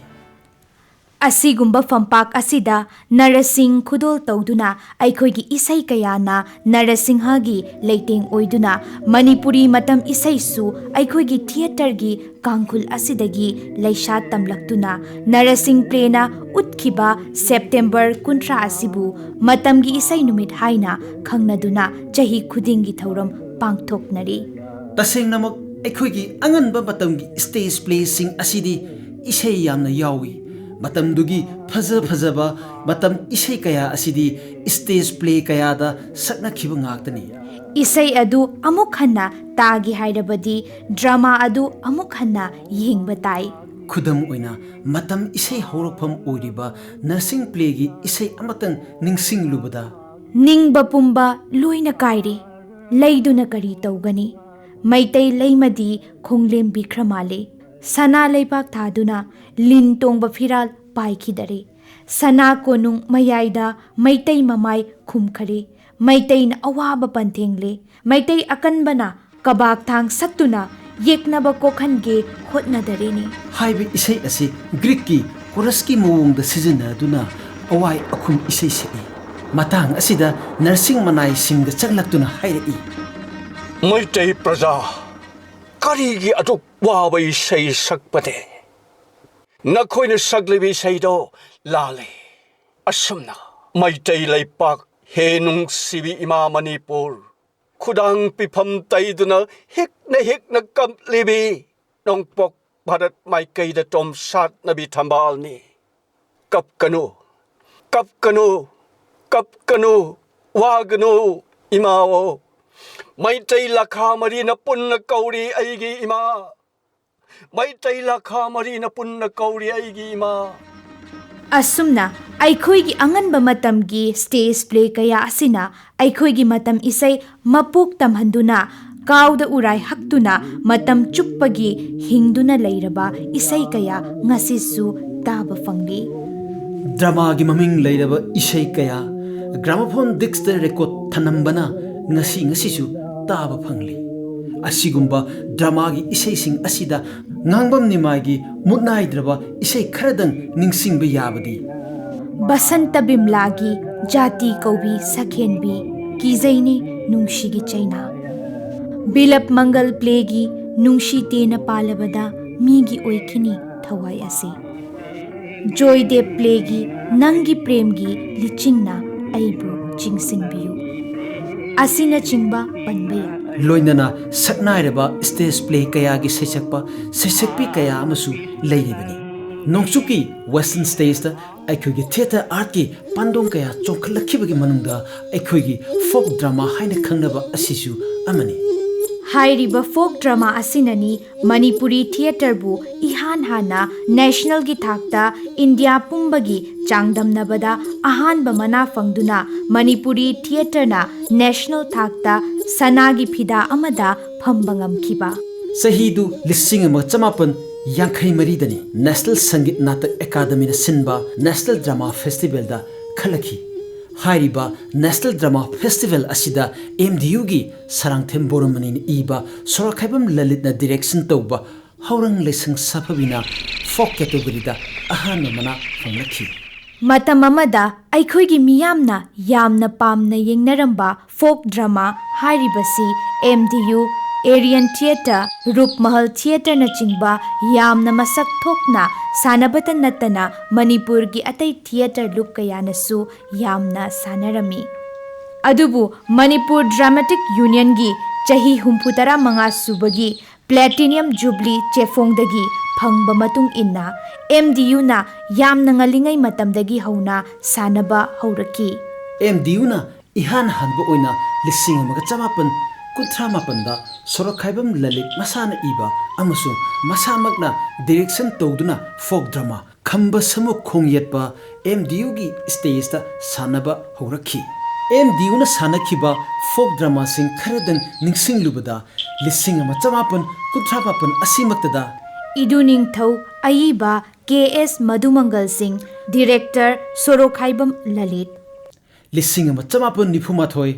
ꯑꯁꯤꯒꯨꯝꯕ ꯐꯝꯄꯥꯛ ꯑꯁꯤꯗ ꯅꯔꯁꯤꯡ ꯈꯨꯗꯣꯜ ꯇꯧꯗꯨꯅ ꯑꯩꯈꯣꯏꯒꯤ ꯏꯁꯩ ꯀꯌꯥꯅ ꯅꯔꯁꯤꯡꯍꯒꯤ ꯂꯩꯇꯦꯡ ꯑꯣꯏꯗꯨꯅ ꯃꯅꯤꯄꯨꯔꯤ ꯃꯇꯝ ꯏꯁꯩꯁꯨ ꯑꯩꯈꯣꯏꯒꯤ ꯊꯤꯌꯦꯇꯔꯒꯤ ꯀꯥꯡꯈꯨꯜ ꯑꯁꯤꯗꯒꯤ ꯂꯩꯁꯥ ꯇꯝꯂꯛꯇꯨꯅ ꯅꯔꯁꯤꯡ ꯄ꯭ꯂꯦꯅ ꯎꯠꯈꯤꯕ ꯁꯦꯞꯇꯦꯝꯕꯔ ꯀꯨꯟꯊ꯭ꯔꯥ ꯑꯁꯤꯕꯨ ꯃꯇꯝꯒꯤ ꯏꯁꯩ ꯅꯨꯃꯤꯠ ꯍꯥꯏꯅ ꯈꯪꯅꯗꯨꯅ ꯆꯍꯤ ꯈꯨꯗꯤꯡꯒꯤ ꯊꯧꯔꯝ ꯄꯥꯡꯊꯣꯛꯅꯔꯤ꯫ ꯇꯁꯦꯡꯅꯃꯛ ꯑꯩꯈꯣꯏꯒꯤ ꯑꯉꯟꯕ ꯃꯇꯝꯒꯤ ꯁ꯭ꯇꯦꯖ ꯄ꯭ꯂꯦꯁꯤꯡ ꯑꯁꯤꯗꯤ ꯏꯁꯩ ꯌꯥꯝꯅ ꯌꯥꯎꯏ꯫ ꯃꯇꯝꯗꯨꯒꯤ ꯐꯖ ꯐꯖꯕ ꯃꯇꯝ ꯏꯁꯩ ꯀꯌꯥ ꯑꯁꯤꯗꯤ ꯁ꯭ꯇꯦꯖ ꯄ꯭ꯂꯦ ꯀꯌꯥꯗ ꯁꯛꯅꯈꯤꯕ ꯉꯥꯛꯇꯅꯤ꯫ ꯏꯁꯩ ꯑꯗꯨ ꯑꯃꯨꯛ ꯍꯟꯅ ꯇꯥꯒꯦ ꯍꯥꯏꯔꯕꯗꯤ ꯗ꯭ꯔꯃꯥ ꯑꯗꯨ ꯑꯃꯨꯛ ꯍꯟꯅ ꯌꯦꯡꯕ ꯇꯥꯏ꯫ ꯈꯨꯗꯝ ꯑꯣꯏꯅ, ꯃꯇꯝ ꯏꯁꯩ ꯍꯧꯔꯛꯐꯝ ꯑꯣꯏꯔꯤꯕ ꯅꯔꯁꯤꯡ ꯄ꯭ꯂꯦꯒꯤ ꯏꯁꯩ ꯑꯃꯇꯪ ꯅꯤꯡꯁꯤꯡꯂꯨꯕꯗ, ꯅꯤꯡꯕ ꯄꯨꯝꯕ ꯂꯣꯏꯅ ꯀꯥꯏꯔꯦ꯫ ꯂꯩꯗꯨꯅ ꯀꯔꯤ ꯇꯧꯒꯅꯤ? ꯃꯩꯇꯩ ꯂꯩꯃꯗꯤ ꯈꯣꯡꯂꯦꯝꯕꯤꯈ꯭ꯔ ꯃꯥꯜꯂꯦ꯫ ꯁꯅꯥ ꯂꯩꯕꯥꯛ ꯊꯥꯗꯨꯅ ꯂꯤꯟ ꯇꯣꯡꯕ ꯐꯤꯔꯥꯜ ꯄꯥꯏꯈꯤꯗꯔꯦ꯫ ꯁꯅꯥ ꯀꯣꯅꯨꯡ ꯃꯌꯥꯏꯗ ꯃꯩꯇꯩ ꯃꯃꯥꯏ ꯈꯨꯝꯈꯔꯦ꯫ ꯃꯩꯇꯩꯅ ꯑꯋꯥꯕ ꯄꯟꯊꯦꯡꯂꯦ꯫ ꯃꯩꯇꯩ ꯑꯀꯟꯕꯅ ꯀꯕꯥꯛ ꯊꯥꯡ ꯁꯠꯇꯨꯅ ꯌꯦꯛꯅꯕ ꯀꯣꯛꯍꯟꯒꯦ ꯍꯣꯠꯅꯗꯔꯦꯅꯦ꯫ ꯍꯥꯏꯕ ꯏꯁꯩ ꯑꯁꯤ ꯒ꯭ꯔꯤꯛꯀꯤ ꯀꯣꯔꯁꯀꯤ ꯃꯑꯣꯡꯗ ꯁꯤꯖꯤꯟꯅꯗꯨꯅ ꯑꯋꯥꯏ ꯑꯈꯨꯝ ꯏꯁꯩ ꯁꯛꯏ꯫ ꯃꯇꯥꯡ ꯑꯁꯤꯗ ꯅꯔꯁꯤꯡ ꯃꯅꯥꯏꯁꯤꯡꯒ ꯆꯪꯂꯛꯇꯨꯅ ꯍꯥꯏꯔꯛꯏ꯫ ꯃꯩꯇꯩ ꯄ꯭ꯔꯖꯥ, ꯀꯔꯤꯒꯤ ꯑꯗꯨꯛ ꯋꯥꯕ ꯏꯁꯩ ꯁꯛꯄꯅꯦ? ꯅꯈꯣꯏꯅ ꯁꯛꯂꯤꯕ ꯏꯁꯩꯗꯣ ꯂꯥꯜꯂꯦ꯫ ꯑꯁꯨꯝꯅ ꯃꯩꯇꯩ ꯂꯩꯄꯥꯛ, ꯍꯦ ꯅꯨꯡꯁꯤꯕꯤ ꯏꯃꯥ ꯃꯅꯤꯄꯨꯔ, ꯈꯨꯗꯥꯡ ꯄꯤꯐꯝ ꯇꯩꯗꯨꯅ ꯍꯤꯛꯅ ꯍꯤꯛꯅ ꯀꯞꯂꯤꯕꯤ ꯅꯣꯡꯄꯣꯛ ꯚꯥꯔꯠ ꯃꯥꯏꯀꯩꯗ ꯇꯣꯝꯁꯥꯠꯅꯕꯤ ꯊꯝꯕꯥꯜꯅꯤ꯫ ꯀꯞꯀꯅꯨ, ꯀꯞꯀꯅꯨ, ꯀꯞꯀꯅꯨ, ꯋꯥꯒꯅꯨ, ꯏꯃꯥꯑꯣ꯫ ꯃꯩꯇꯩ ꯂꯥꯈꯥ ꯃꯔꯤꯅ ꯄꯨꯟꯅ ꯀꯧꯔꯤ ꯑꯩꯒꯤ ꯏꯃꯥ꯫ ꯃꯩꯇꯩ ꯂꯥꯈꯥ ꯃꯔꯤꯅ ꯄꯨꯟꯅ ꯀꯧꯔꯤ ꯑꯩꯒꯤ ꯏꯃꯥ꯫ ꯑꯁꯨꯝꯅ ꯑꯩꯈꯣꯏꯒꯤ ꯑꯉꯟꯕ ꯃꯇꯝꯒꯤ ꯁ꯭ꯇꯦꯖ ꯄ꯭ꯂꯦ ꯀꯌꯥ ꯑꯁꯤꯅ ꯑꯩꯈꯣꯏꯒꯤ ꯃꯇꯝ ꯏꯁꯩ ꯃꯄꯣꯛ ꯇꯝꯍꯟꯗꯨꯅ, ꯀꯥꯎꯗ ꯎꯔꯥꯏ ꯍꯛꯇꯨꯅ ꯃꯇꯝ ꯆꯨꯞꯄꯒꯤ ꯍꯤꯡꯗꯨꯅ ꯂꯩꯔꯕ ꯏꯁꯩ ꯀꯌꯥ ꯉꯁꯤꯁꯨ ꯇꯥꯕ ꯐꯪꯂꯤ꯫ ꯗ꯭ꯔꯃꯥꯒꯤ ꯃꯃꯤꯡ ꯂꯩꯔꯕ ꯏꯁꯩ ꯀꯌꯥ ꯒ꯭ꯔꯥꯃꯣꯐꯣꯟ ꯗꯤꯛꯁꯇ ꯔꯦꯀꯣꯔꯗ ꯊꯅꯝꯕꯅ ꯉꯁꯤ ꯉꯁꯤꯁꯨ ꯇꯥꯕ ꯐꯪꯂꯤ꯫ ꯑꯁꯤꯒꯨꯝꯕ ꯗ꯭ꯔꯃꯥꯒꯤ ꯏꯁꯩꯁꯤꯡ ꯑꯁꯤꯗ ꯉꯥꯡꯕꯝ ꯅꯤꯃꯥꯏꯒꯤ ꯃꯨꯠꯅꯥꯏꯗ꯭ꯔꯕ ꯏꯁꯩ ꯈꯔꯗꯪ ꯅꯤꯡꯁꯤꯡꯕ ꯌꯥꯕꯗꯤ? ꯕꯁꯟꯇ ꯕꯤꯝꯂꯥꯒꯤ ꯖꯥꯇꯤ ꯀꯧꯕꯤ ꯁꯛꯍꯦꯟꯕꯤ, ꯀꯤꯖꯩꯅꯤ ꯅꯨꯡꯁꯤꯒꯤ ꯆꯩꯅꯥ꯫ ꯕꯤꯂꯞ ꯃꯪꯒꯜ ꯄ꯭ꯂꯦꯒꯤ ꯅꯨꯡꯁꯤ ꯇꯦꯅ ꯄꯥꯜꯂꯕꯗ ꯃꯤꯒꯤ ꯑꯣꯏꯈꯤꯅꯤ ꯊꯋꯥꯏ ꯑꯁꯤ꯫ ꯖꯣꯏꯗꯦꯕ ꯄ꯭ꯂꯦꯒꯤ ꯅꯪꯒꯤ ꯄ꯭ꯔꯦꯝꯒꯤ ꯂꯤꯆꯤꯡꯅ ꯑꯩꯕꯨ ꯆꯤꯡꯁꯤꯟꯕꯤꯌꯨ ꯑꯁꯤꯅꯆꯤꯡꯕ ꯄꯟꯕ ꯌꯥꯏ꯫ ꯂꯣꯏꯅꯅ ꯁꯛꯅꯥꯏꯔꯕ ꯁ꯭ꯇꯦꯖ ꯄ꯭ꯂꯦ ꯀꯌꯥꯒꯤ ꯁꯩꯁꯛꯄ ꯁꯩꯁꯛꯄꯤ ꯀꯌꯥ ꯑꯃꯁꯨ ꯂꯩꯔꯤꯕꯅꯤ꯫ ꯅꯣꯡꯆꯨꯞꯀꯤ ꯋꯦꯁꯇꯔꯟ ꯁ꯭ꯇꯦꯖꯇ ꯑꯩꯈꯣꯏꯒꯤ ꯊꯤꯌꯦꯇꯔ ꯑꯥꯔꯠꯀꯤ ꯄꯥꯟꯗꯣꯡ ꯀꯌꯥ ꯆꯣꯡꯈꯠꯂꯛꯈꯤꯕꯒꯤ ꯃꯅꯨꯡꯗ ꯑꯩꯈꯣꯏꯒꯤ ꯐꯣꯛ ꯗ꯭ꯔꯃꯥ ꯍꯥꯏꯅ ꯈꯪꯅꯕ ꯑꯁꯤꯁꯨ ꯑꯃꯅꯤ꯫ ꯍꯥꯏꯔꯤꯕ ꯐꯣꯛ ꯗ꯭ꯔꯃꯥ ꯑꯁꯤꯅꯅꯤ ꯃꯅꯤꯄꯨꯔꯤ ꯊꯤꯌꯦꯇꯔꯕꯨ ꯏꯍꯥꯟ ꯍꯥꯟꯅ ꯅꯦꯁꯅꯦꯜꯒꯤ ꯊꯥꯛꯇ ꯏꯟꯗꯤꯌꯥ ꯄꯨꯝꯕꯒꯤ ꯆꯥꯡꯗꯝꯅꯕꯗ ꯑꯍꯥꯟꯕ ꯃꯅꯥ ꯐꯪꯗꯨꯅ ꯃꯅꯤꯄꯨꯔꯤ ꯊꯤꯌꯦꯇꯔꯅ ꯅꯦꯁꯅꯦꯜ ꯊꯥꯛꯇ ꯁꯅꯥꯒꯤ ꯐꯤꯗꯥ ꯑꯃꯗ ꯐꯝꯕ ꯉꯝꯈꯤꯕ꯫ ꯆꯍꯤꯗꯨ ꯂꯤꯁꯤꯡ ꯑꯃꯒ ꯆꯃꯥꯄꯟ ꯌꯥꯡꯈꯩ ꯃꯔꯤꯗꯅꯤ ꯅꯦꯁꯅꯦꯜ ꯁꯪꯒꯤꯠ ꯅꯥꯇꯛ ꯑꯦꯀꯥꯗꯃꯤꯅ ꯁꯤꯟꯕ ꯅꯦꯁꯅꯦꯜ ꯗ꯭ꯔꯃꯥ ꯐꯦꯁꯇꯤꯚꯦꯜꯗ ꯈꯜꯂꯛꯈꯤ꯫ ꯍꯥꯏꯔꯤꯕ ꯅꯦꯁꯅꯦꯜ ꯗ꯭ꯔꯃꯥ ꯐꯦꯁꯇꯤꯚꯦꯜ ꯑꯁꯤꯗ ꯑꯦꯝ ꯗꯤ ꯌꯨꯒꯤ ꯁꯔꯥꯡꯊꯦꯝ ꯕꯣꯔꯃꯅꯤꯅ ꯏꯕ ꯁꯣꯔꯣꯛꯈꯥꯏꯕꯝ ꯂꯂꯤꯠꯅ ꯗꯤꯔꯦꯛꯁꯟ ꯇꯧꯕ ꯍꯧꯔꯪ ꯂꯩꯁꯪ ꯁꯥꯐꯕꯤꯅ ꯐꯣꯛ ꯀꯦꯇꯦꯒꯣꯔꯤꯗ ꯑꯍꯥꯟꯕ ꯃꯅꯥ ꯐꯪꯂꯛꯈꯤ꯫ ꯃꯇꯝ ꯑꯃꯗ ꯑꯩꯈꯣꯏꯒꯤ ꯃꯤꯌꯥꯝꯅ ꯌꯥꯝꯅ ꯄꯥꯝꯅ ꯌꯦꯡꯅꯔꯝꯕ ꯐꯣꯛ ꯗ꯭ꯔꯃꯥ ꯍꯥꯏꯔꯤꯕꯁꯤ ꯑꯦꯝ ꯗꯤ ꯌꯨ, ꯑꯦꯔꯤꯌꯟ ꯊꯤꯌꯦꯇꯔ, ꯔꯨꯞꯃꯍꯜ ꯊꯤꯌꯦꯇꯔꯅꯆꯤꯡꯕ ꯌꯥꯝꯅ ꯃꯁꯛ ꯊꯣꯛꯅ ꯁꯥꯟꯅꯕꯇ ꯅꯠꯇꯅ ꯃꯅꯤꯄꯨꯔꯒꯤ ꯑꯇꯩ ꯊꯤꯌꯦꯇꯔ ꯂꯨꯞ ꯀꯌꯥꯅꯁꯨ ꯌꯥꯝꯅ ꯁꯥꯟꯅꯔꯝꯃꯤ꯫ ꯑꯗꯨꯕꯨ ꯃꯅꯤꯄꯨꯔ ꯗ꯭ꯔꯥꯃꯥꯇꯤꯛ ꯌꯨꯅꯤꯌꯟꯒꯤ ꯆꯍꯤ ꯍꯨꯝꯐꯨ ꯇꯔꯥ ꯃꯉꯥ ꯁꯨꯕꯒꯤ ꯄ꯭ꯂꯦꯇꯤꯅꯤꯌꯝ ꯖꯨꯕꯂꯤ ꯆꯦꯐꯣꯡꯗꯒꯤ ꯐꯪꯕ ꯃꯇꯨꯡ ꯏꯟꯅ ꯑꯦꯝ ꯗꯤ ꯌꯨꯅ ꯌꯥꯝꯅ ꯉꯜꯂꯤꯉꯩ ꯃꯇꯝꯗꯒꯤ ꯍꯧꯅ ꯁꯥꯟꯅꯕ ꯍꯧꯔꯛꯈꯤ꯫ ꯑꯦꯝ ꯗꯤ ꯌꯨꯅ ꯏꯍꯥꯟ ꯍꯥꯟꯕ ꯑꯣꯏꯅ ꯂꯤꯁꯤꯡ ꯑꯃꯒ ꯆꯃꯥꯄꯟ ꯀꯨꯟꯊ꯭ꯔꯥ ꯃꯥꯄꯟꯗ ꯁꯣꯔꯣꯛꯈꯥꯏꯕꯝ ꯂꯂꯤꯠ ꯃꯁꯥꯅ ꯏꯕ ꯑꯃꯁꯨꯡ ꯃꯁꯥꯃꯛꯅ ꯗꯤꯔꯦꯛꯁꯟ ꯇꯧꯗꯨꯅ ꯐꯣꯛ ꯗ꯭ꯔꯃꯥ ꯈꯝꯕ ꯁꯃꯨ ꯈꯣꯡ ꯌꯦꯠꯄ ꯑꯦꯝ ꯗꯤ ꯌꯨꯒꯤ ꯁ꯭ꯇꯦꯖꯇ ꯁꯥꯟꯅꯕ ꯍꯧꯔꯛꯈꯤ꯫ ꯑꯦꯝ ꯗꯤ ꯌꯨꯅ ꯁꯥꯟꯅꯈꯤꯕ ꯐꯣꯛ ꯗ꯭ꯔꯃꯥꯁꯤꯡ ꯈꯔꯗꯪ ꯅꯤꯡꯁꯤꯡꯂꯨꯕꯗ ꯂꯤꯁꯤꯡ ꯑꯃ ꯆꯃꯥꯄꯟ ꯀꯨꯟꯊ꯭ꯔꯥ ꯃꯥꯄꯟ ꯑꯁꯤꯃꯛꯇꯗ ꯏꯗꯨ ꯅꯤꯡꯊꯧ ꯑꯏꯕ ꯀꯦ ꯑꯦꯁ ꯃꯙꯨꯃꯪꯒꯜ ꯁꯤꯡ, ꯗꯤꯔꯦꯛꯇꯔ ꯁꯣꯔꯣꯛꯈꯥꯏꯕꯝ ꯂꯂꯤꯠ꯫ ꯂꯤꯁꯤꯡ ꯑꯃ ꯆꯃꯥꯄꯟ ꯅꯤꯐꯨ ꯃꯥꯊꯣꯏ꯫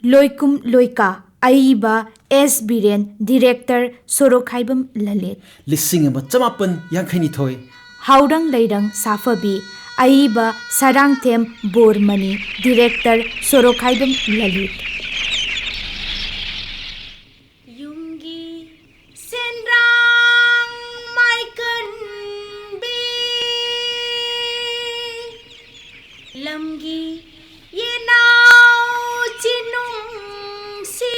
ꯂꯣꯏꯀꯨꯝ ꯂꯣꯏꯀꯥ꯫ ꯑꯏꯕ ꯑꯦꯁ ꯕꯤꯔꯦꯟ, ꯗꯤꯔꯦꯛꯇꯔ ꯁꯣꯔꯣꯛꯈꯥꯏꯕꯝ ꯂꯂꯤꯠ꯫ ꯂꯤꯁꯤꯡ ꯑꯃ ꯆꯃꯥꯄꯟ ꯌꯥꯡꯈꯩꯅꯤꯊꯣꯏ꯫ ꯍꯥꯎꯔꯪ ꯂꯩꯔꯪ ꯁꯥꯐꯕꯤ, ꯑꯏꯕ ꯁꯔꯥꯡꯊꯦꯝ ꯕꯣꯔꯃꯅꯤ, ꯗꯤꯔꯦꯛꯇꯔ ꯁꯣꯔꯣꯛꯈꯥꯏꯕꯝ ꯂꯂꯤꯠ꯫ ꯌꯨꯝꯒꯤ ꯁꯦꯟꯗ꯭ꯔꯥꯡ ꯃꯥꯏꯀꯟꯕꯤ, ꯂꯝꯒꯤ ꯌꯦꯅꯥꯎ ꯆꯤꯅꯨꯡꯁꯤ,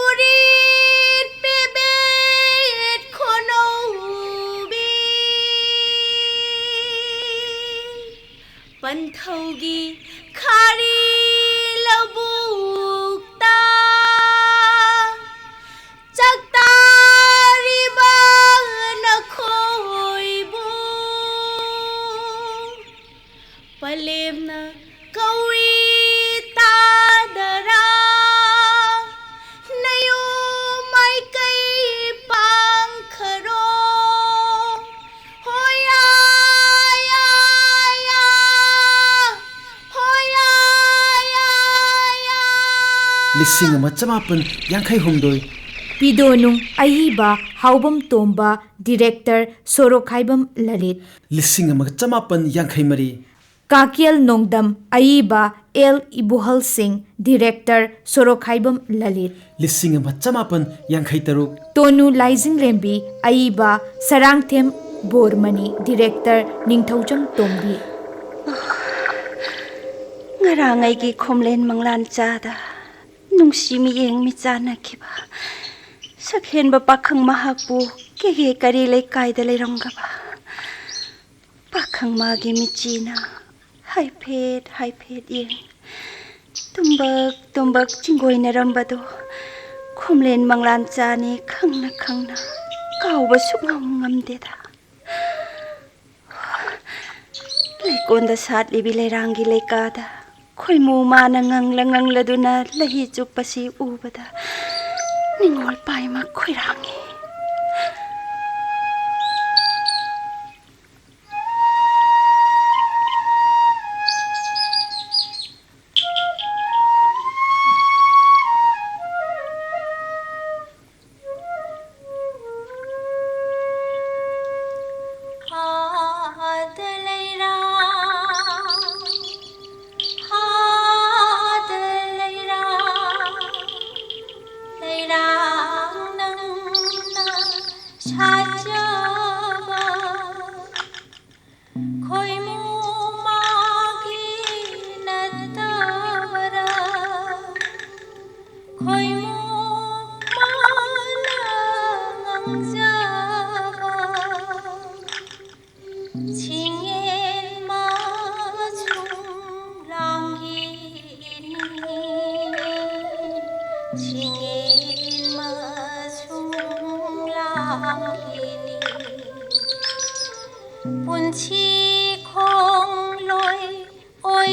ꯎꯔꯤꯠ ꯄꯦꯕꯦꯠ ꯈꯣꯅꯧꯕꯤ, ꯄꯟꯊꯧꯒꯤ ꯈꯥꯔꯤ ꯂꯧꯕꯨꯛꯇ ꯆꯥꯛꯇꯥꯔꯤꯕ ꯅꯈꯣꯏꯕꯨ ꯄꯂꯦꯝꯅ ꯀꯧꯏ ꯇꯥꯗꯔꯥ, ꯅꯌꯨꯝ ꯃꯥꯏꯀꯩ ꯄꯥꯡꯈꯔꯣ꯫ ꯍꯣꯌꯥ, ꯌꯥ, ꯌꯥ, ꯍꯣꯌꯥ, ꯌꯥ, ꯌꯥ꯫ ꯂꯤꯁꯤꯡ ꯑꯃ ꯆꯃꯥꯄꯟ ꯌꯥꯡꯈꯩ ꯍꯨꯝꯗꯣꯏ꯫ ꯄꯤꯗꯣꯅꯨꯡ ꯑꯏꯕ ꯍꯥꯎꯕꯝ ꯇꯣꯝꯕ, ꯗꯤꯔꯦꯛꯇꯔ ꯁꯣꯔꯣꯛꯈꯥꯏꯕꯝ ꯂꯂꯤꯠ꯫ ꯂꯤꯁꯤꯡ ꯑꯃꯒ ꯆꯃꯥꯄꯟ ꯌꯥꯡꯈꯩ ꯃꯔꯤ꯫ ꯀꯥꯀꯦꯜ ꯅꯣꯡꯗꯝ ꯑꯏꯕ ꯑꯦꯜ ꯏꯕꯣꯍꯜ ꯁꯤꯡ, ꯗꯤꯔꯦꯛꯇꯔ ꯁꯣꯔꯣꯛꯈꯥꯏꯕꯝ ꯂꯂꯤꯠ꯫ ꯂꯤꯁꯤꯡ ꯑꯃ ꯆꯃꯥꯄꯟ ꯌꯥꯡꯈꯩ ꯇꯔꯨꯛ꯫ ꯇꯣꯅꯨ ꯂꯥꯏꯖꯤꯡꯂꯦꯝꯕꯤ ꯑꯏꯕ ꯁꯔꯥꯡꯊꯦꯝ ꯕꯣꯔꯃꯅꯤ, ꯗꯤꯔꯦꯛꯇꯔ ꯅꯤꯡꯊꯧꯖꯝ ꯇꯣꯝꯕꯤ꯫ ꯉꯔꯥꯡ ꯑꯩꯒꯤ ꯈꯣꯝꯂꯦꯟ ꯃꯪꯂꯥꯟ ꯆꯥꯗ ꯅꯨꯡꯁꯤ ꯃꯤꯠꯌꯦꯡ ꯃꯤꯆꯥꯟꯅꯈꯤꯕ ꯁꯛꯍꯦꯟꯕ ꯄꯥꯈꯪ ꯃꯍꯥꯛꯄꯨ ꯀꯦꯒꯦ ꯀꯔꯤ ꯂꯩꯀꯥꯏꯗ ꯂꯩꯔꯝꯒꯕ ꯄꯥꯈꯪ ꯃꯥꯒꯤ ꯃꯤꯠꯆꯤꯅ ꯍꯥꯏꯐꯦꯠ ꯍꯥꯏꯐꯦꯠ ꯌꯦꯡ ꯇꯨꯝꯕꯛ ꯇꯨꯝꯕꯛ ꯆꯤꯡꯒꯣꯏꯅꯔꯝꯕꯗꯣ ꯈꯣꯝꯂꯦꯟ ꯃꯪꯂꯥꯟ ꯆꯥꯅꯤ ꯈꯪꯅ ꯈꯪꯅ ꯀꯥꯎꯕ ꯁꯨꯛꯉꯝ ꯉꯝꯗꯦꯗ꯫ ꯂꯩꯀꯣꯟꯗ ꯁꯥꯠꯂꯤꯕꯤ ꯂꯩꯔꯥꯡꯒꯤ ꯂꯩꯀꯥꯗ ꯈꯣꯏꯃꯨ ꯃꯥꯅ ꯉꯪꯂ ꯉꯪꯂꯗꯨꯅ ꯂꯩꯍꯤ ꯆꯨꯞꯄꯁꯤ ꯎꯕꯗ ꯅꯤꯡꯉꯣꯜ ꯄꯥꯏꯃ ꯈꯣꯏꯔꯥꯡꯉꯤ꯫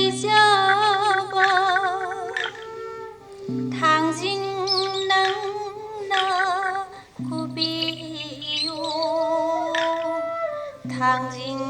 ꯄꯤꯖꯕ ꯊꯥꯡꯖꯤꯡ ꯅꯪꯅ ꯈꯨꯕꯤꯌꯨ, ꯊꯥꯡꯖꯤꯡ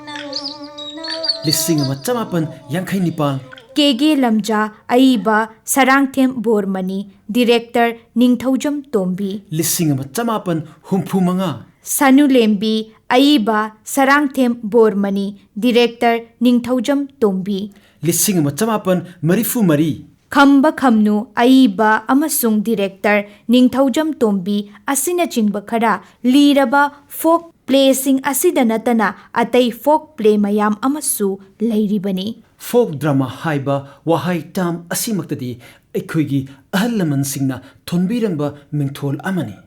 ꯅꯪꯅ꯫ ꯂꯤꯁꯤꯡ ꯑꯃ ꯆꯃꯥꯄꯟ ꯌꯥꯡꯈꯩ ꯅꯤꯄꯥꯟ꯫ ꯀꯦ ꯒꯦ ꯂꯝꯖꯥ, ꯑꯏꯕ ꯁꯔꯥꯡꯊꯦꯝ ꯕꯣꯔꯃꯅꯤ, ꯗꯤꯔꯦꯛꯇꯔ ꯅꯤꯡꯊꯧꯖꯝ ꯇꯣꯝꯕꯤ꯫ ꯂꯤꯁꯤꯡ ꯑꯃ ꯆꯃꯥꯄꯟ ꯍꯨꯝꯐꯨ ꯃꯉꯥ꯫ ꯁꯅꯨꯂꯦꯝꯕꯤ, ꯑꯏꯕ ꯁꯔꯥꯡꯊꯦꯝ ꯕꯣꯔꯃꯅꯤ, ꯗꯤꯔꯦꯛꯇꯔ ꯅꯤꯡꯊꯧꯖꯝ ꯇꯣꯝꯕꯤ꯫ ꯂꯤꯁꯤꯡ ꯑꯃ ꯆꯃꯥꯄꯟ ꯃꯔꯤꯐꯨ ꯃꯔꯤ꯫ ꯈꯝꯕ ꯈꯝꯅꯨ, ꯑꯏꯕ ꯑꯃꯁꯨꯡ ꯗꯤꯔꯦꯛꯇꯔ ꯅꯤꯡꯊꯧꯖꯝ ꯇꯣꯝꯕꯤ ꯑꯁꯤꯅꯆꯤꯡꯕ ꯈꯔ ꯂꯤꯔꯕ ꯐꯣꯛ ꯄ꯭ꯂꯦꯁꯤꯡ ꯑꯁꯤꯗ ꯅꯠꯇꯅ ꯑꯇꯩ ꯐꯣꯛ ꯄ꯭ꯂꯦ ꯃꯌꯥꯝ ꯑꯃꯁꯨ ꯂꯩꯔꯤꯕꯅꯤ꯫ ꯐꯣꯛ ꯗ꯭ꯔꯃꯥ ꯍꯥꯏꯕ ꯋꯥꯍꯩ ꯇꯥꯝ ꯑꯁꯤꯃꯛꯇꯗꯤ ꯑꯩꯈꯣꯏꯒꯤ ꯑꯍꯜ ꯂꯃꯟꯁꯤꯡꯅ ꯊꯣꯟꯕꯤꯔꯝꯕ ꯃꯤꯡꯊꯣꯜ ꯑꯃꯅꯤ꯫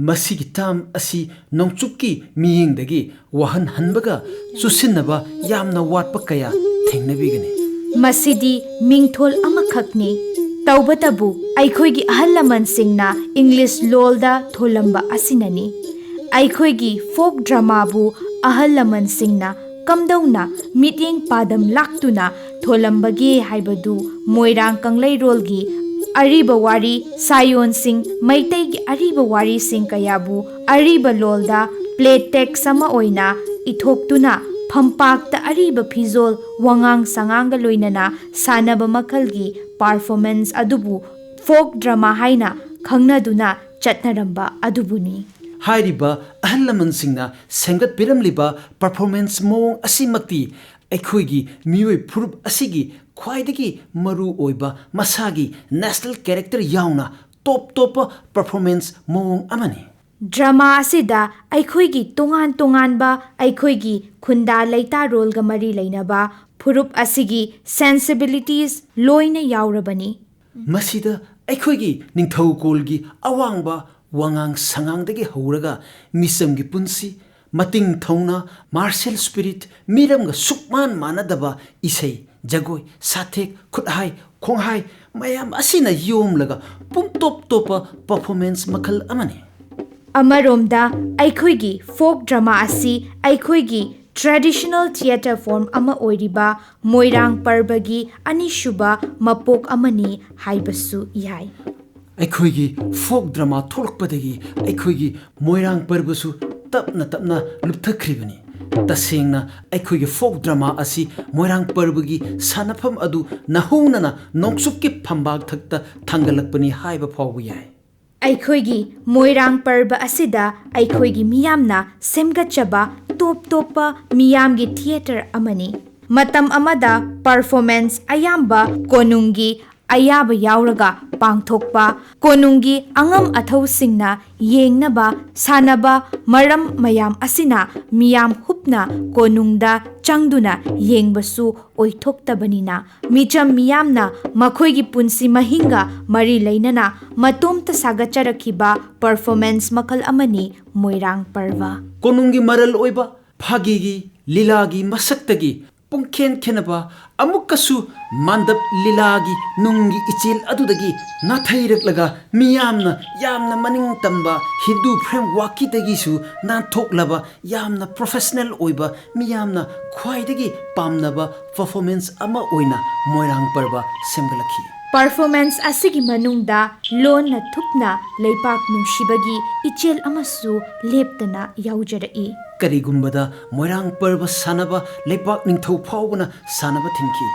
ꯃꯁꯤꯒꯤ ꯇꯥꯝ ꯑꯁꯤ ꯅꯣꯡꯆꯨꯞꯀꯤ ꯃꯤꯠꯌꯦꯡꯗꯒꯤ ꯋꯥꯍꯟꯍꯟꯕꯒ ꯆꯨꯁꯤꯟꯅꯕ ꯌꯥꯝꯅ ꯋꯥꯠꯄ ꯀꯌꯥ ꯊꯦꯡꯅꯕꯤꯒꯅꯤ꯫ ꯃꯁꯤꯗꯤ ꯃꯤꯡꯊꯣꯜ ꯑꯃꯈꯛꯅꯤ꯫ ꯇꯧꯕꯇꯕꯨ ꯑꯩꯈꯣꯏꯒꯤ ꯑꯍꯜ ꯂꯃꯟꯁꯤꯡꯅ ꯏꯪꯂꯤꯁ ꯂꯣꯜꯗ ꯊꯣꯜꯂꯝꯕ ꯑꯁꯤꯅꯅꯤ꯫ ꯑꯩꯈꯣꯏꯒꯤ ꯐꯣꯛ ꯗ꯭ꯔꯃꯥꯕꯨ ꯑꯍꯜ ꯂꯃꯟꯁꯤꯡꯅ ꯀꯝꯗꯧꯅ ꯃꯤꯠꯌꯦꯡ ꯄꯥꯗꯝ ꯂꯥꯛꯇꯨꯅ ꯊꯣꯜꯂꯝꯕꯒꯦ ꯍꯥꯏꯕꯗꯨ ꯃꯣꯏꯔꯥꯡ ꯀꯪꯂꯩꯔꯣꯜꯒꯤ ꯑꯔꯤꯕ ꯋꯥꯔꯤ ꯁꯥꯌꯣꯟꯁꯤꯡ, ꯃꯩꯇꯩꯒꯤ ꯑꯔꯤꯕ ꯋꯥꯔꯤꯁꯤꯡ ꯀꯌꯥꯕꯨ ꯑꯔꯤꯕ ꯂꯣꯜꯗ ꯄ꯭ꯂꯦ ꯇꯦꯛꯁ ꯑꯃ ꯑꯣꯏꯅ ꯏꯊꯣꯛꯇꯨꯅ ꯐꯝꯄꯥꯛꯇ ꯑꯔꯤꯕ ꯐꯤꯖꯣꯜ, ꯋꯥꯉꯥꯡ ꯁꯉꯥꯡꯒ ꯂꯣꯏꯅꯅ ꯁꯥꯟꯅꯕ ꯃꯈꯜꯒꯤ ꯄꯔꯐꯣꯃꯦꯟꯁ ꯑꯗꯨꯕꯨ ꯐꯣꯛ ꯗ꯭ꯔꯃꯥ ꯍꯥꯏꯅ ꯈꯪꯅꯗꯨꯅ ꯆꯠꯅꯔꯝꯕ ꯑꯗꯨꯕꯨꯅꯤ꯫ ꯍꯥꯏꯔꯤꯕ ꯑꯍꯜ ꯂꯃꯟꯁꯤꯡꯅ ꯁꯦꯝꯒꯠꯄꯤꯔꯝꯂꯤꯕ ꯄꯔꯐꯣꯃꯦꯟꯁ ꯃꯑꯣꯡ ꯑꯁꯤꯃꯛꯇꯤ ꯑꯩꯈꯣꯏꯒꯤ ꯃꯤꯑꯣꯏ ꯐꯨꯔꯨꯞ ꯑꯁꯤꯒꯤ ꯈ꯭ꯋꯥꯏꯗꯒꯤ ꯃꯔꯨ ꯑꯣꯏꯕ ꯃꯁꯥꯒꯤ ꯅꯦꯁꯅꯦꯜ ꯀꯦꯔꯦꯛꯇꯔ ꯌꯥꯎꯅ ꯇꯣꯞ ꯇꯣꯞꯄ ꯄꯔꯐꯣꯃꯦꯟꯁ ꯃꯑꯣꯡ ꯑꯃꯅꯤ꯫ ꯗ꯭ꯔꯃꯥ ꯑꯁꯤꯗ ꯑꯩꯈꯣꯏꯒꯤ ꯇꯣꯉꯥꯟ ꯇꯣꯉꯥꯟꯕ ꯑꯩꯈꯣꯏꯒꯤ ꯈꯨꯟꯗꯥ ꯂꯩꯇꯥꯔꯣꯜꯒ ꯃꯔꯤ ꯂꯩꯅꯕ ꯐꯨꯔꯨꯞ ꯑꯁꯤꯒꯤ ꯁꯦꯟꯁꯤꯕꯤꯂꯤꯇꯤꯁ ꯂꯣꯏꯅ ꯌꯥꯎꯔꯕꯅꯤ꯫ ꯃꯁꯤꯗ ꯑꯩꯈꯣꯏꯒꯤ ꯅꯤꯡꯊꯧꯀꯣꯜꯒꯤ ꯑꯋꯥꯡꯕ ꯋꯥꯉꯥꯡ ꯁꯉꯥꯡꯗꯒꯤ ꯍꯧꯔꯒ ꯃꯤꯆꯝꯒꯤ ꯄꯨꯟꯁꯤ, ꯃꯇꯤꯡ ꯊꯧꯅ, ꯃꯥꯔꯁꯦꯜ ꯁ꯭ꯄꯤꯔꯤꯠ, ꯃꯤꯔꯝꯒ ꯁꯨꯛꯃꯥꯟ ꯃꯥꯟꯅꯗꯕ ꯏꯁꯩ, ꯖꯒꯣꯏ, ꯁꯥꯊꯦꯛ, ꯈꯨꯠꯍꯥꯏ, ꯈꯣꯡꯍꯥꯏ ꯃꯌꯥꯝ ꯑꯁꯤꯅ ꯌꯣꯝꯂꯒ ꯄꯨꯝꯇꯣꯞ ꯇꯣꯞꯄ ꯄꯔꯐꯣꯃꯦꯟꯁ ꯃꯈꯜ ꯑꯃꯅꯤ꯫ ꯑꯃꯔꯣꯝꯗ ꯑꯩꯈꯣꯏꯒꯤ ꯐꯣꯛ ꯗ꯭ꯔꯃꯥ ꯑꯁꯤ ꯑꯩꯈꯣꯏꯒꯤ traditional theatre form ꯑꯃ ꯑꯣꯏꯔꯤꯕ ꯃꯣꯏꯔꯥꯡ ꯄꯔꯕꯒꯤ ꯑꯅꯤꯁꯨꯕ ꯃꯄꯣꯛ ꯑꯃꯅꯤ ꯍꯥꯏꯕꯁꯨ ꯌꯥꯏ꯫ ꯑꯩꯈꯣꯏꯒꯤ folk drama ꯊꯣꯛꯂꯛꯄꯗꯒꯤ ꯑꯩꯈꯣꯏꯒꯤ ꯃꯣꯏꯔꯥꯡ ꯄꯔꯕꯁꯨ ꯇꯞꯅ ꯇꯞꯅ ꯂꯨꯞꯊꯈ꯭ꯔꯤꯕꯅꯤ꯫ ꯇꯁꯦꯡꯅ ꯑꯩꯈꯣꯏꯒꯤ folk drama ꯑꯁꯤ ꯃꯣꯏꯔꯥꯡ ꯄꯔꯕꯒꯤ ꯁꯥꯟꯅꯐꯝ ꯑꯗꯨ ꯅꯍꯧꯅꯅ ꯅꯣꯡꯆꯨꯞꯀꯤ ꯐꯝꯕꯥꯛ ꯊꯛꯇ ꯊꯥꯡꯒꯠꯂꯛꯄꯅꯤ ꯍꯥꯏꯕ ꯐꯥꯎꯕ ꯌꯥꯏ꯫ ꯑꯩꯈꯣꯏꯒꯤ ꯃꯣꯏꯔꯥꯡ ꯄꯔꯕ ꯑꯁꯤꯗ ꯑꯩꯈꯣꯏꯒꯤ ꯃꯤꯌꯥꯝꯅ ꯁꯦꯝꯒꯠꯆꯕ ꯇꯣꯞ ꯇꯣꯞꯄ ꯃꯤꯌꯥꯝꯒꯤ theatre ꯑꯃꯅꯤ꯫ ꯃꯇꯝ ꯑꯃꯗ performance ꯑꯌꯥꯝꯕ ꯀꯣꯅꯨꯡꯒꯤ ꯑꯌꯥꯕ ꯌꯥꯎꯔꯒ ꯄꯥꯡꯊꯣꯛꯄ, ꯀꯣꯅꯨꯡꯒꯤ ꯑꯉꯝ ꯑꯊꯧꯁꯤꯡꯅ ꯌꯦꯡꯅꯕ ꯁꯥꯟꯅꯕ ꯃꯔꯝ ꯃꯌꯥꯝ ꯑꯁꯤꯅ ꯃꯤꯌꯥꯝ ꯍꯨꯞꯅ ꯀꯣꯅꯨꯡꯗ ꯆꯪꯗꯨꯅ ꯌꯦꯡꯕꯁꯨ ꯑꯣꯏꯊꯣꯛꯇꯕꯅꯤꯅ, ꯃꯤꯆꯝ ꯃꯤꯌꯥꯝꯅ ꯃꯈꯣꯏꯒꯤ ꯄꯨꯟꯁꯤ ꯃꯍꯤꯡꯒ ꯃꯔꯤ ꯂꯩꯅꯅ ꯃꯇꯣꯝꯇ ꯁꯥꯒꯠꯆꯔꯛꯈꯤꯕ performance ꯃꯈꯜ ꯑꯃꯅꯤ ꯃꯣꯏꯔꯥꯡ ꯄꯔꯕ꯫ ꯀꯣꯅꯨꯡꯒꯤ ꯃꯔꯜ ꯑꯣꯏꯕ ꯐꯥꯒꯤꯒꯤ ꯂꯤꯂꯥꯒꯤ ꯃꯁꯛꯇꯒꯤ ꯄꯨꯡꯈꯦꯟ ꯈꯦꯟꯅꯕ, ꯑꯃꯨꯛꯀꯁꯨ ꯃꯥꯟꯗꯞ ꯂꯤꯂꯥꯒꯤ ꯅꯨꯡꯒꯤ ꯏꯆꯦꯜ ꯑꯗꯨꯗꯒꯤ ꯅꯥꯊꯩꯔꯛꯂꯒ ꯃꯤꯌꯥꯝꯅ ꯌꯥꯝꯅ ꯃꯅꯤꯡ ꯇꯝꯕ ꯍꯤꯟꯗꯨ frameworkꯀꯤꯗꯒꯤꯁꯨ ꯅꯥꯟꯊꯣꯛꯂꯕ, ꯌꯥꯝꯅ professional ꯑꯣꯏꯕ, ꯃꯤꯌꯥꯝꯅ ꯈ꯭ꯋꯥꯏꯗꯒꯤ ꯄꯥꯝꯅꯕ performance ꯑꯃ ꯑꯣꯏꯅ ꯃꯣꯏꯔꯥꯡ ꯄꯔꯕ ꯁꯦꯝꯒꯠꯂꯛꯈꯤ꯫ Performance ꯑꯁꯤꯒꯤ ꯃꯅꯨꯡꯗ ꯂꯣꯟꯅ ꯊꯨꯞꯅ ꯂꯩꯄꯥꯛ ꯅꯨꯡꯁꯤꯕꯒꯤ ꯏꯆꯦꯜ ꯑꯃꯁꯨ ꯂꯦꯞꯇꯅ ꯌꯥꯎꯖꯔꯛꯏ꯫ ꯀꯔꯤꯒꯨꯝꯕꯗ ꯃꯣꯏꯔꯥꯡ ꯄꯔꯕ ꯁꯥꯟꯅꯕ ꯂꯩꯄꯥꯛ ꯅꯤꯡꯊꯧ ꯐꯥꯎꯕꯅ ꯁꯥꯟꯅꯕ ꯊꯤꯡꯈꯤ꯫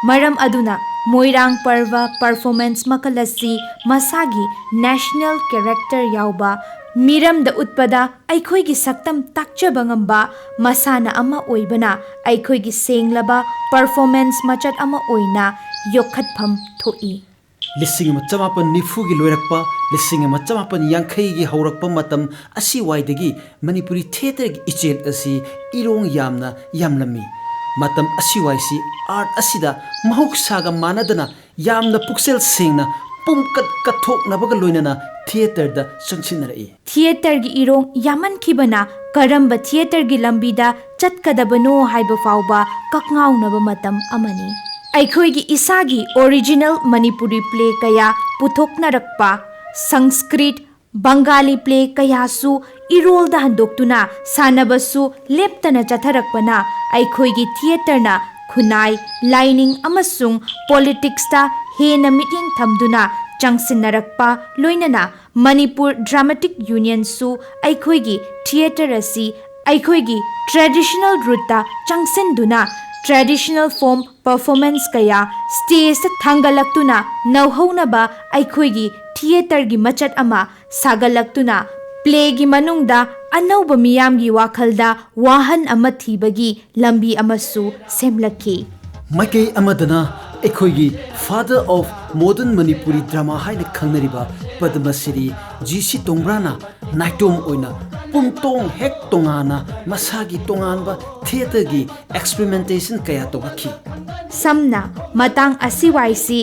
ꯃꯔꯝ ꯑꯗꯨꯅ ꯃꯣꯏꯔꯥꯡ ꯄꯔꯕ performance ꯃꯈꯜ ꯑꯁꯤ ꯃꯁꯥꯒꯤ national character ꯌꯥꯎꯕ, ꯃꯤꯔꯝꯗ ꯎꯠꯄꯗ ꯑꯩꯈꯣꯏꯒꯤ ꯁꯛꯇꯝ ꯇꯥꯛꯆꯕ ꯉꯝꯕ ꯃꯁꯥꯟꯅ ꯑꯃ ꯑꯣꯏꯕꯅ ꯑꯩꯈꯣꯏꯒꯤ ꯁꯦꯡꯂꯕ performance ꯃꯆꯠ ꯑꯃ ꯑꯣꯏꯅ ꯌꯣꯛꯈꯠꯐꯝ ꯊꯣꯛꯏ꯫ ꯂꯤꯁꯤꯡ ꯑꯃ ꯆꯃꯥꯄꯟ ꯅꯤꯐꯨꯒꯤ ꯂꯣꯏꯔꯛꯄ, ꯂꯤꯁꯤꯡ ꯑꯃ ꯆꯃꯥꯄꯟ ꯌꯥꯡꯈꯩꯒꯤ ꯍꯧꯔꯛꯄ ꯃꯇꯝ ꯑꯁꯤꯋꯥꯏꯗꯒꯤ ꯃꯅꯤꯄꯨꯔꯤ theatreꯒꯤ ꯏꯆꯦꯜ ꯑꯁꯤ ꯏꯔꯣꯡ ꯌꯥꯝꯅ ꯌꯥꯝꯂꯝꯃꯤ꯫ ꯃꯇꯝ ꯑꯁꯤꯋꯥꯏꯁꯤ art ꯑꯁꯤꯗ ꯃꯍꯧꯁꯥꯒ ꯃꯥꯟꯅꯗꯅ ꯌꯥꯝꯅ ꯄꯨꯛꯆꯦꯜ ꯁꯦꯡꯅ ꯄꯨꯝꯀꯠ ꯀꯠꯊꯣꯛꯅꯕꯒ ꯂꯣꯏꯅꯅ theatreꯗ ꯆꯪꯁꯤꯟꯅꯔꯛꯏ꯫ Theatreꯒꯤ ꯏꯔꯣꯡ ꯌꯥꯝꯃꯟꯈꯤꯕꯅ ꯀꯔꯝꯕ theatreꯒꯤ ꯂꯝꯕꯤꯗ ꯆꯠꯀꯗꯕꯅꯣ ꯍꯥꯏꯕ ꯐꯥꯎꯕ ꯀꯛꯉꯥꯎꯅꯕ ꯃꯇꯝ ꯑꯃꯅꯤ꯫ ꯑꯩꯈꯣꯏꯒꯤ ꯏꯁꯥꯒꯤ original ꯃꯅꯤꯄꯨꯔꯤ play ꯀꯌꯥ ꯄꯨꯊꯣꯛꯅꯔꯛꯄ, ꯁꯪꯁꯀ꯭ꯔꯤꯠ, ꯕꯪꯒꯥꯂꯤ play ꯀꯌꯥꯁꯨ ꯏꯔꯣꯜꯗ ꯍꯟꯗꯣꯛꯇꯨꯅ ꯁꯥꯟꯅꯕꯁꯨ ꯂꯦꯞꯇꯅ ꯆꯠꯊꯔꯛꯄꯅ ꯑꯩꯈꯣꯏꯒꯤ ꯊꯤꯌꯦꯇꯔꯅ ꯈꯨꯟꯅꯥꯏ, ꯂꯥꯏꯅꯤꯡ ꯑꯃꯁꯨꯡ ꯄꯣꯂꯤꯇꯤꯛꯁꯇ ꯍꯦꯟꯅ ꯃꯤꯠꯌꯦꯡ ꯊꯝꯗꯨꯅ ꯆꯪꯁꯤꯟꯅꯔꯛꯄ, ꯂꯣꯏꯅꯅ ꯃꯅꯤꯄꯨꯔ ꯗ꯭ꯔꯥꯃꯥꯇꯤꯛ ꯌꯨꯅꯤꯌꯟꯁꯨ ꯑꯩꯈꯣꯏꯒꯤ ꯊꯤꯌꯦꯇꯔ ꯑꯁꯤ ꯑꯩꯈꯣꯏꯒꯤ ꯇ꯭ꯔꯦꯗꯤꯁꯅꯦꯜ ꯔꯨꯠꯇ ꯆꯪꯁꯤꯟꯗꯨꯅ ꯇ꯭ꯔꯦꯗꯤꯁꯅꯦꯜ ꯐꯣꯝ ꯄꯔꯐꯣꯔꯃꯦꯟꯁ ꯀꯌꯥ ꯁ꯭ꯇꯦꯖꯇ ꯊꯥꯡꯒꯠꯂꯛꯇꯨꯅ ꯅꯧꯍꯧꯅꯕ ꯑꯩꯈꯣꯏꯒꯤ ꯊꯤꯌꯦꯇꯔꯒꯤ ꯃꯆꯠ ꯑꯃ ꯁꯥꯒꯠꯂꯛꯇꯨꯅ ꯄ꯭ꯂꯦꯒꯤ ꯃꯅꯨꯡꯗ ꯑꯅꯧꯕ ꯃꯤꯌꯥꯝꯒꯤ ꯋꯥꯈꯜꯗ ꯋꯥꯍꯟ ꯑꯃ ꯊꯤꯕꯒꯤ ꯂꯝꯕꯤ ꯑꯃꯁꯨ ꯁꯦꯝꯂꯛꯈꯤ꯫ ꯃꯥꯏꯀꯩ ꯑꯃꯗꯅ ꯑꯩꯈꯣꯏꯒꯤ Father of Modern Manipuri Drama ꯍꯥꯏꯅ ꯈꯪꯅꯔꯤꯕ ꯄꯗꯃꯁꯤꯔꯤ ꯖꯤ ꯁꯤ ꯇꯣꯡꯕ꯭ꯔꯥꯅ ꯅꯥꯏꯇꯣꯝ ꯑꯣꯏꯅ ꯄꯨꯡꯇꯣꯡ ꯍꯦꯛ ꯇꯣꯉꯥꯟꯅ ꯃꯁꯥꯒꯤ ꯇꯣꯉꯥꯟꯕ ꯊꯤꯌꯦꯇꯔꯒꯤ ꯑꯦꯛꯁꯄꯦꯔꯤꯃꯦꯟꯇꯦꯁꯟ ꯀꯌꯥ ꯇꯧꯔꯛꯈꯤ꯫ ꯁꯝꯅ ꯃꯇꯥꯡ ꯑꯁꯤꯋꯥꯏꯁꯤ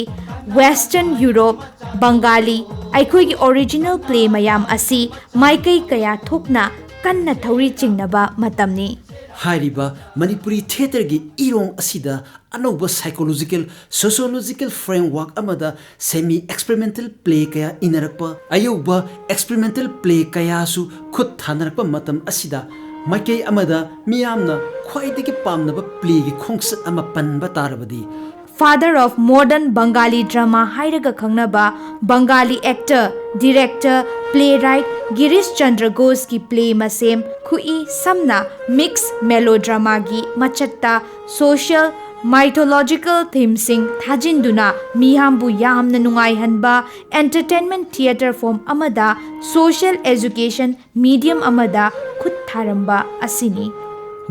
ꯋꯦꯁꯇꯔꯟ ꯌꯨꯔꯣꯞ, ꯕꯪꯒꯥꯂꯤ, ꯑꯩꯈꯣꯏꯒꯤ ꯑꯣꯔꯤꯖꯤꯅꯦꯜ ꯄ꯭ꯂꯦ ꯃꯌꯥꯝ ꯑꯁꯤ ꯃꯥꯏꯀꯩ ꯀꯌꯥ ꯊꯣꯛꯅ ꯀꯟꯅ ꯊꯧꯔꯤ ꯆꯤꯡꯅꯕ ꯃꯇꯝꯅꯤ꯫ ꯍꯥꯏꯔꯤꯕ ꯃꯅꯤꯄꯨꯔꯤ ꯊꯤꯌꯦꯇꯔꯒꯤ ꯏꯔꯣꯡ ꯑꯁꯤꯗ ꯑꯅꯧꯕ ꯁꯥꯏꯀꯣꯂꯣꯖꯤꯀꯦꯜ, ꯁꯣꯁꯤꯌꯣꯂꯣꯖꯤꯀꯦꯜ ꯐ꯭ꯔꯦꯝꯋꯥꯔꯛ ꯑꯃꯗ ꯁꯦꯃꯤ ꯑꯦꯛꯁꯄꯦꯔꯤꯃꯦꯟꯇꯦꯜ ꯄ꯭ꯂꯦ ꯀꯌꯥ ꯏꯅꯔꯛꯄ, ꯑꯌꯧꯕ ꯑꯦꯛꯁꯄꯦꯔꯤꯃꯦꯟꯇꯦꯜ ꯄ꯭ꯂꯦ ꯀꯌꯥꯁꯨ ꯈꯨꯠ ꯊꯥꯅꯔꯛꯄ ꯃꯇꯝ ꯑꯁꯤꯗ ꯃꯥꯏꯀꯩ ꯑꯃꯗ ꯃꯤꯌꯥꯝꯅ ꯈ꯭ꯋꯥꯏꯗꯒꯤ ꯄꯥꯝꯅꯕ ꯄ꯭ꯂꯦꯒꯤ ꯈꯣꯡꯆꯠ ꯑꯃ ꯄꯟꯕ ꯇꯥꯔꯕꯗꯤ, Father of Modern Bengali Drama ꯍꯥꯏꯔꯒ ꯈꯪꯅꯕ Bengali actor, director, playwright Girish Chandra ꯘꯣꯁꯀꯤ ꯄ꯭ꯂꯦ ꯃꯁꯦꯝ ꯈꯨꯏ ꯁꯝꯅ ꯃꯤꯛꯁ ꯃꯦꯂꯣꯗ꯭ꯔꯃꯥꯒꯤ ꯃꯆꯠꯇ ꯁꯣꯁꯤꯌꯦꯜ ꯃꯥꯏꯊꯣꯂꯣꯖꯤꯀꯦꯜ ꯊꯤꯝꯁꯤꯡ ꯊꯥꯖꯤꯟꯗꯨꯅ ꯃꯤꯌꯥꯝꯕꯨ ꯌꯥꯝꯅ ꯅꯨꯡꯉꯥꯏꯍꯟꯕ ꯑꯦꯟꯇꯔꯇꯦꯟꯃꯦꯟ ꯊꯤꯌꯦꯇꯔ ꯐꯣꯝ ꯑꯃꯗ ꯁꯣꯁꯤꯌꯦꯜ ꯑꯦꯖꯨꯀꯦꯁꯟ ꯃꯤꯗꯤꯌꯝ ꯑꯃꯗ ꯈꯨꯠ ꯊꯥꯔꯝꯕ ꯑꯁꯤꯅꯤ꯫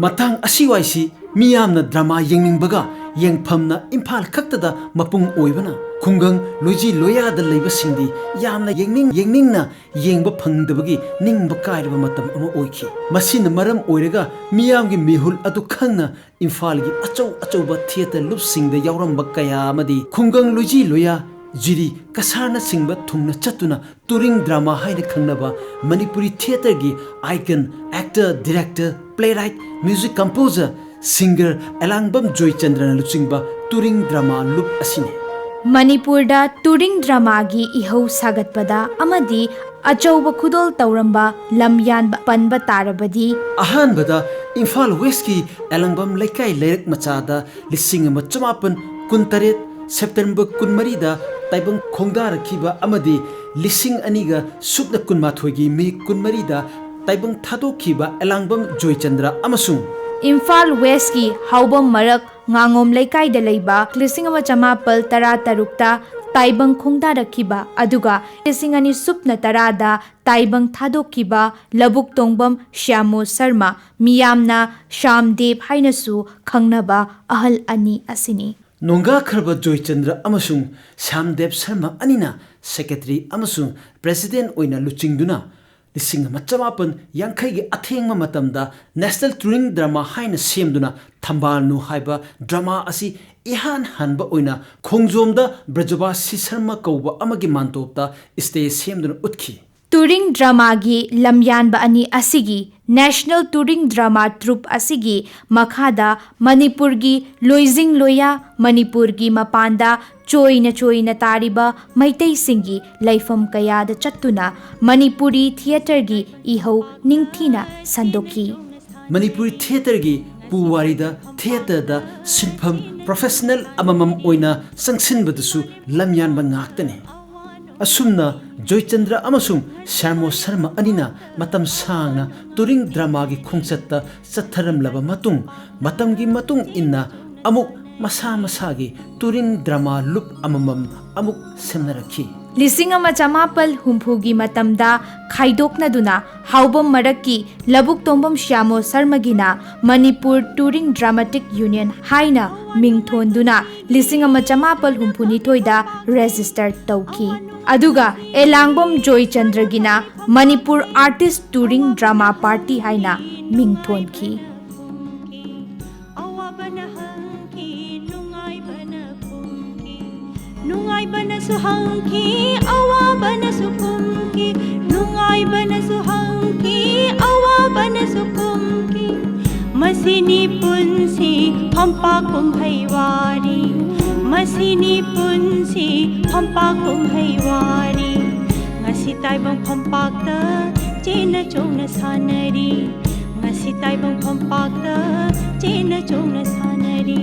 ꯃꯇꯥꯡ ꯑꯁꯤꯋꯥꯏꯁꯤ ꯃꯤꯌꯥꯝꯅ ꯗ꯭ꯔꯃꯥ ꯌꯦꯡꯅꯤꯡꯕꯒ ꯌꯦꯡꯐꯝꯅ ꯏꯝꯐꯥꯜ ꯈꯛꯇꯗ ꯃꯄꯨꯡ ꯑꯣꯏꯕꯅ ꯈꯨꯡꯒꯪ ꯂꯣꯏꯖꯤ ꯂꯣꯌꯥꯗ ꯂꯩꯕꯁꯤꯡꯗꯤ ꯌꯥꯝꯅ ꯌꯦꯡꯅꯤꯡ ꯌꯦꯡꯅꯤꯡꯅ ꯌꯦꯡꯕ ꯐꯪꯗꯕꯒꯤ ꯅꯤꯡꯕ ꯀꯥꯏꯔꯕ ꯃꯇꯝ ꯑꯃ ꯑꯣꯏꯈꯤ꯫ ꯃꯁꯤꯅ ꯃꯔꯝ ꯑꯣꯏꯔꯒ ꯃꯤꯌꯥꯝꯒꯤ ꯃꯤꯍꯨꯜ ꯑꯗꯨ ꯈꯪꯅ ꯏꯝꯐꯥꯜꯒꯤ ꯑꯆꯧ ꯑꯆꯧꯕ ꯊꯤꯌꯦꯇꯔ ꯂꯨꯞꯁꯤꯡꯗ ꯌꯥꯎꯔꯝꯕ ꯀꯌꯥ ꯑꯃꯗꯤ ꯈꯨꯡꯒꯪ ꯂꯣꯏꯖꯤ ꯂꯣꯌꯥ, ꯖꯤꯔꯤ, ꯀꯁꯥꯔꯅꯆꯤꯡꯕ ꯊꯨꯡꯅ ꯆꯠꯇꯨꯅ ꯇꯨꯔꯤꯡ ꯗ꯭ꯔꯃꯥ ꯍꯥꯏꯅ ꯈꯪꯅꯕ ꯃꯅꯤꯄꯨꯔꯤ ꯊꯤꯌꯦꯇꯔꯒꯤ icon, actor, director, playwright, music composer, singer Elangbam ꯖꯣꯏꯆꯟꯗ꯭ꯔꯅ ꯂꯨꯆꯤꯡꯕ ꯇꯨꯔꯤꯡ ꯗ꯭ꯔꯃꯥ ꯂꯨꯞ ꯑꯁꯤꯅꯤ꯫ ꯃꯅꯤꯄꯨꯔꯗ ꯇꯨꯔꯤꯡ ꯗ꯭ꯔꯃꯥꯒꯤ ꯏꯍꯧ ꯁꯥꯒꯠꯄꯗ ꯑꯃꯗꯤ ꯑꯆꯧꯕ ꯈꯨꯗꯣꯜ ꯇꯧꯔꯝꯕ ꯂꯝꯌꯥꯟꯕ ꯄꯟꯕ ꯇꯥꯔꯕꯗꯤ, ꯑꯍꯥꯟꯕꯗ ꯏꯝꯐꯥꯜ ꯋꯦꯁꯀꯤ ꯑꯦꯂꯥꯡꯕꯝ ꯂꯩꯀꯥꯏ ꯂꯩꯔꯛ ꯃꯆꯥꯗ ꯂꯤꯁꯤꯡ ꯑꯃ ꯆꯃꯥꯄꯟ ꯀꯨꯟꯇꯔꯦꯠ ꯁꯦꯞꯇꯦꯝꯕꯔ ꯀꯨꯟꯃꯔꯤꯗ ꯇꯥꯏꯕꯪ ꯈꯣꯡꯗꯥꯔꯛꯈꯤꯕ ꯑꯃꯗꯤ ꯂꯤꯁꯤꯡ ꯑꯅꯤꯒ ꯁꯨꯞꯅ ꯀꯨꯟꯃꯥꯊꯣꯏꯒꯤ ꯃꯦ ꯀꯨꯟꯃꯔꯤꯗ ꯇꯥꯏꯕꯪ ꯊꯥꯗꯣꯛꯈꯤꯕ ꯑꯦꯂꯥꯡꯕꯝ ꯖꯣꯏꯆꯟꯗ꯭ꯔ ꯑꯃꯁꯨꯡ ꯏꯝꯐꯥꯜ ꯋꯦꯁꯀꯤ ꯍꯥꯎꯕꯝ ꯃꯔꯛ ꯉꯥꯉꯣꯝ ꯂꯩꯀꯥꯏꯗ ꯂꯩꯕ ꯂꯤꯁꯤꯡ ꯑꯃ ꯆꯃꯥꯄꯜ ꯇꯔꯥ ꯇꯔꯨꯛꯇ ꯇꯥꯏꯕꯪ ꯈꯣꯡꯗꯥꯔꯛꯈꯤꯕ ꯑꯗꯨꯒ ꯂꯤꯁꯤꯡ ꯑꯅꯤ ꯁꯨꯞꯅ ꯇꯔꯥꯗ ꯇꯥꯏꯕꯪ ꯊꯥꯗꯣꯛꯈꯤꯕ ꯂꯧꯕꯨꯛ ꯇꯣꯡꯕꯝ ꯁ꯭ꯌꯥꯃꯣ ꯁꯔꯃ, ꯃꯤꯌꯥꯝꯅ ꯁ꯭ꯌꯥꯝꯗꯦꯕ ꯍꯥꯏꯅꯁꯨ ꯈꯪꯅꯕ ꯑꯍꯜ ꯑꯅꯤ ꯑꯁꯤꯅꯤ꯫ ꯅꯣꯡꯒꯥꯈ꯭ꯔꯕ ꯖꯣꯏꯆꯟꯗ꯭ꯔ ꯑꯃꯁꯨꯡ ꯁ꯭ꯌꯥꯝꯗꯦꯕ ꯁꯔꯃ ꯑꯅꯤꯅ ꯁꯦꯀ꯭ꯔꯦꯇꯔꯤ ꯑꯃꯁꯨꯡ ꯄ꯭ꯔꯦꯁꯤꯗꯦꯟꯠ ꯑꯣꯏꯅ ꯂꯨꯆꯤꯡꯗꯨꯅ ꯂꯤꯁꯤꯡ ꯑꯃ ꯆꯃꯥꯄꯟ ꯌꯥꯡꯈꯩꯒꯤ ꯑꯊꯦꯡꯕ ꯃꯇꯝꯗ ꯅꯦꯁꯅꯦꯜ ꯇꯨꯔꯤꯡ ꯗ꯭ꯔꯃꯥ ꯍꯥꯏꯅ ꯁꯦꯝꯗꯨꯅ ꯊꯝꯕꯥꯜꯅꯨ ꯍꯥꯏꯕ ꯗ꯭ꯔꯃꯥ ꯑꯁꯤ ꯏꯍꯥꯟ ꯍꯥꯟꯕ ꯑꯣꯏꯅ ꯈꯣꯡꯖꯣꯝꯗ ꯕ꯭ꯔꯖꯕꯥꯁꯤ ꯁꯔꯃ ꯀꯧꯕ ꯑꯃꯒꯤ ꯃꯥꯟꯇꯣꯞꯇ ꯁ꯭ꯇꯦꯖ ꯁꯦꯝꯗꯨꯅ ꯎꯠꯈꯤ꯫ ꯇꯨꯔꯤꯡ ꯗ꯭ꯔꯃꯥꯒꯤ ꯂꯝꯌꯥꯟꯕ ꯑꯅꯤ ꯑꯁꯤꯒꯤ ꯅꯦꯁꯅꯦꯜ ꯇꯨꯔꯤꯡ ꯗ꯭ꯔꯃꯥ ꯇ꯭ꯔꯨꯞ ꯑꯁꯤꯒꯤ ꯃꯈꯥꯗ ꯃꯅꯤꯄꯨꯔꯒꯤ ꯂꯣꯏꯖꯤꯡ ꯂꯣꯏꯌꯥ, ꯃꯅꯤꯄꯨꯔꯒꯤ ꯃꯄꯥꯟꯗ ꯆꯣꯏꯅ ꯆꯣꯏꯅ ꯇꯥꯔꯤꯕ ꯃꯩꯇꯩꯁꯤꯡꯒꯤ ꯂꯩꯐꯝ ꯀꯌꯥꯗ ꯆꯠꯇꯨꯅ ꯃꯅꯤꯄꯨꯔꯤ ꯊꯤꯌꯦꯇꯔꯒꯤ ꯏꯍꯧ ꯅꯤꯡꯊꯤꯅ ꯁꯟꯗꯣꯛꯈꯤ꯫ ꯃꯅꯤꯄꯨꯔꯤ ꯊꯤꯌꯦꯇꯔꯒꯤ ꯄꯨꯋꯥꯔꯤꯗ ꯊꯤꯌꯦꯇꯔꯗ ꯁꯤꯟꯐꯝ ꯄ꯭ꯔꯣꯐꯦꯁꯅꯦꯜ ꯑꯃꯃꯝ ꯑꯣꯏꯅ ꯆꯪꯁꯤꯟꯕꯗꯁꯨ ꯂꯝꯌꯥꯟꯕ ꯉꯥꯛꯇꯅꯤ꯫ ꯑꯁꯨꯝꯅ ꯖꯣꯏꯆꯟꯗ꯭ꯔ ꯑꯃꯁꯨꯡ ꯁ꯭ꯌꯥꯃꯣ ꯁꯔꯃ ꯑꯅꯤꯅ ꯃꯇꯝ ꯁꯥꯡꯅ ꯇꯨꯔꯤꯡ ꯗ꯭ꯔꯃꯥꯒꯤ ꯈꯣꯡꯆꯠꯇ ꯆꯠꯊꯔꯝꯂꯕ ꯃꯇꯨꯡ, ꯃꯇꯝꯒꯤ ꯃꯇꯨꯡ ꯏꯟꯅ ꯑꯃꯨꯛ ꯃꯁꯥ ꯃꯁꯥꯒꯤ ꯇꯨꯔꯤꯡ ꯗ꯭ꯔꯃꯥ ꯂꯨꯞ ꯑꯃꯃꯝ ꯑꯃꯨꯛ ꯁꯦꯝꯅꯔꯛꯈꯤ꯫ ꯂꯤꯁꯤꯡ ꯑꯃ ꯆꯃꯥꯄꯜ ꯍꯨꯝꯐꯨꯒꯤ ꯃꯇꯝꯗ ꯈꯥꯏꯗꯣꯛꯅꯗꯨꯅ ꯍꯥꯎꯕꯝ ꯃꯔꯛꯀꯤ ꯂꯧꯕꯨꯛ ꯇꯣꯡꯕꯝ ꯁ꯭ꯌꯥꯃꯣ ꯁꯔꯃꯒꯤꯅ ꯃꯅꯤꯄꯨꯔ ꯇꯨꯔꯤꯡ ꯗ꯭ꯔꯃꯥꯇꯤꯛ ꯌꯨꯅꯤꯌꯟ ꯍꯥꯏꯅ ꯃꯤꯡ ꯊꯣꯟꯗꯨꯅ ꯂꯤꯁꯤꯡ ꯑꯃ ꯆꯃꯥꯄꯜ ꯍꯨꯝꯐꯨꯅꯤꯊꯣꯏꯗ ꯔꯦꯖꯤꯁꯇꯔ ꯇꯧꯈꯤ꯫ ꯑꯗꯨꯒ ꯑꯦꯂꯥꯡꯕꯝ ꯖꯣꯏꯆꯟꯗ꯭ꯔꯒꯤꯅ Manipur artist touring drama party ꯍꯥꯏꯅ ꯃꯤꯡ ꯊꯣꯟꯈꯤ꯫ ꯑꯋꯥꯕꯅ ꯍꯪꯈꯤ, ꯅꯨꯡꯉꯥꯏꯕꯅ ꯈꯨꯝꯈꯤ꯫ ꯅꯨꯡꯉꯥꯏꯕꯅꯁꯨ ꯍꯪꯈꯤ, ꯑꯋꯥꯕꯅꯁꯨ ꯈꯨꯝꯈꯤ꯫ ꯅꯨꯡꯉꯥꯏꯕꯅꯁꯨ ꯍꯪꯈꯤ, ꯑꯋꯥꯕꯅꯁꯨ ꯈꯨꯝꯈꯤ꯫ ꯃꯁꯤꯅꯤ ꯄꯨꯟꯁꯤ ꯐꯝꯄꯥꯛ ꯀꯨꯝꯍꯩ ꯋꯥꯔꯤ꯫ ꯃꯁꯤꯅꯤ ꯄꯨꯟꯁꯤ ꯐꯝꯄꯥꯛ ꯀꯨꯝꯍꯩ ꯋꯥꯔꯤ꯫ ꯉꯁꯤ ꯇꯥꯏꯕꯪ ꯐꯝꯄꯥꯛꯇ ꯆꯦꯟꯅ ꯆꯣꯡꯅ ꯁꯥꯟꯅꯔꯤ꯫ ꯉꯁꯤ ꯇꯥꯏꯕꯪ ꯐꯝꯄꯥꯛꯇ ꯆꯦꯟꯅ ꯆꯣꯡꯅ ꯁꯥꯟꯅꯔꯤ꯫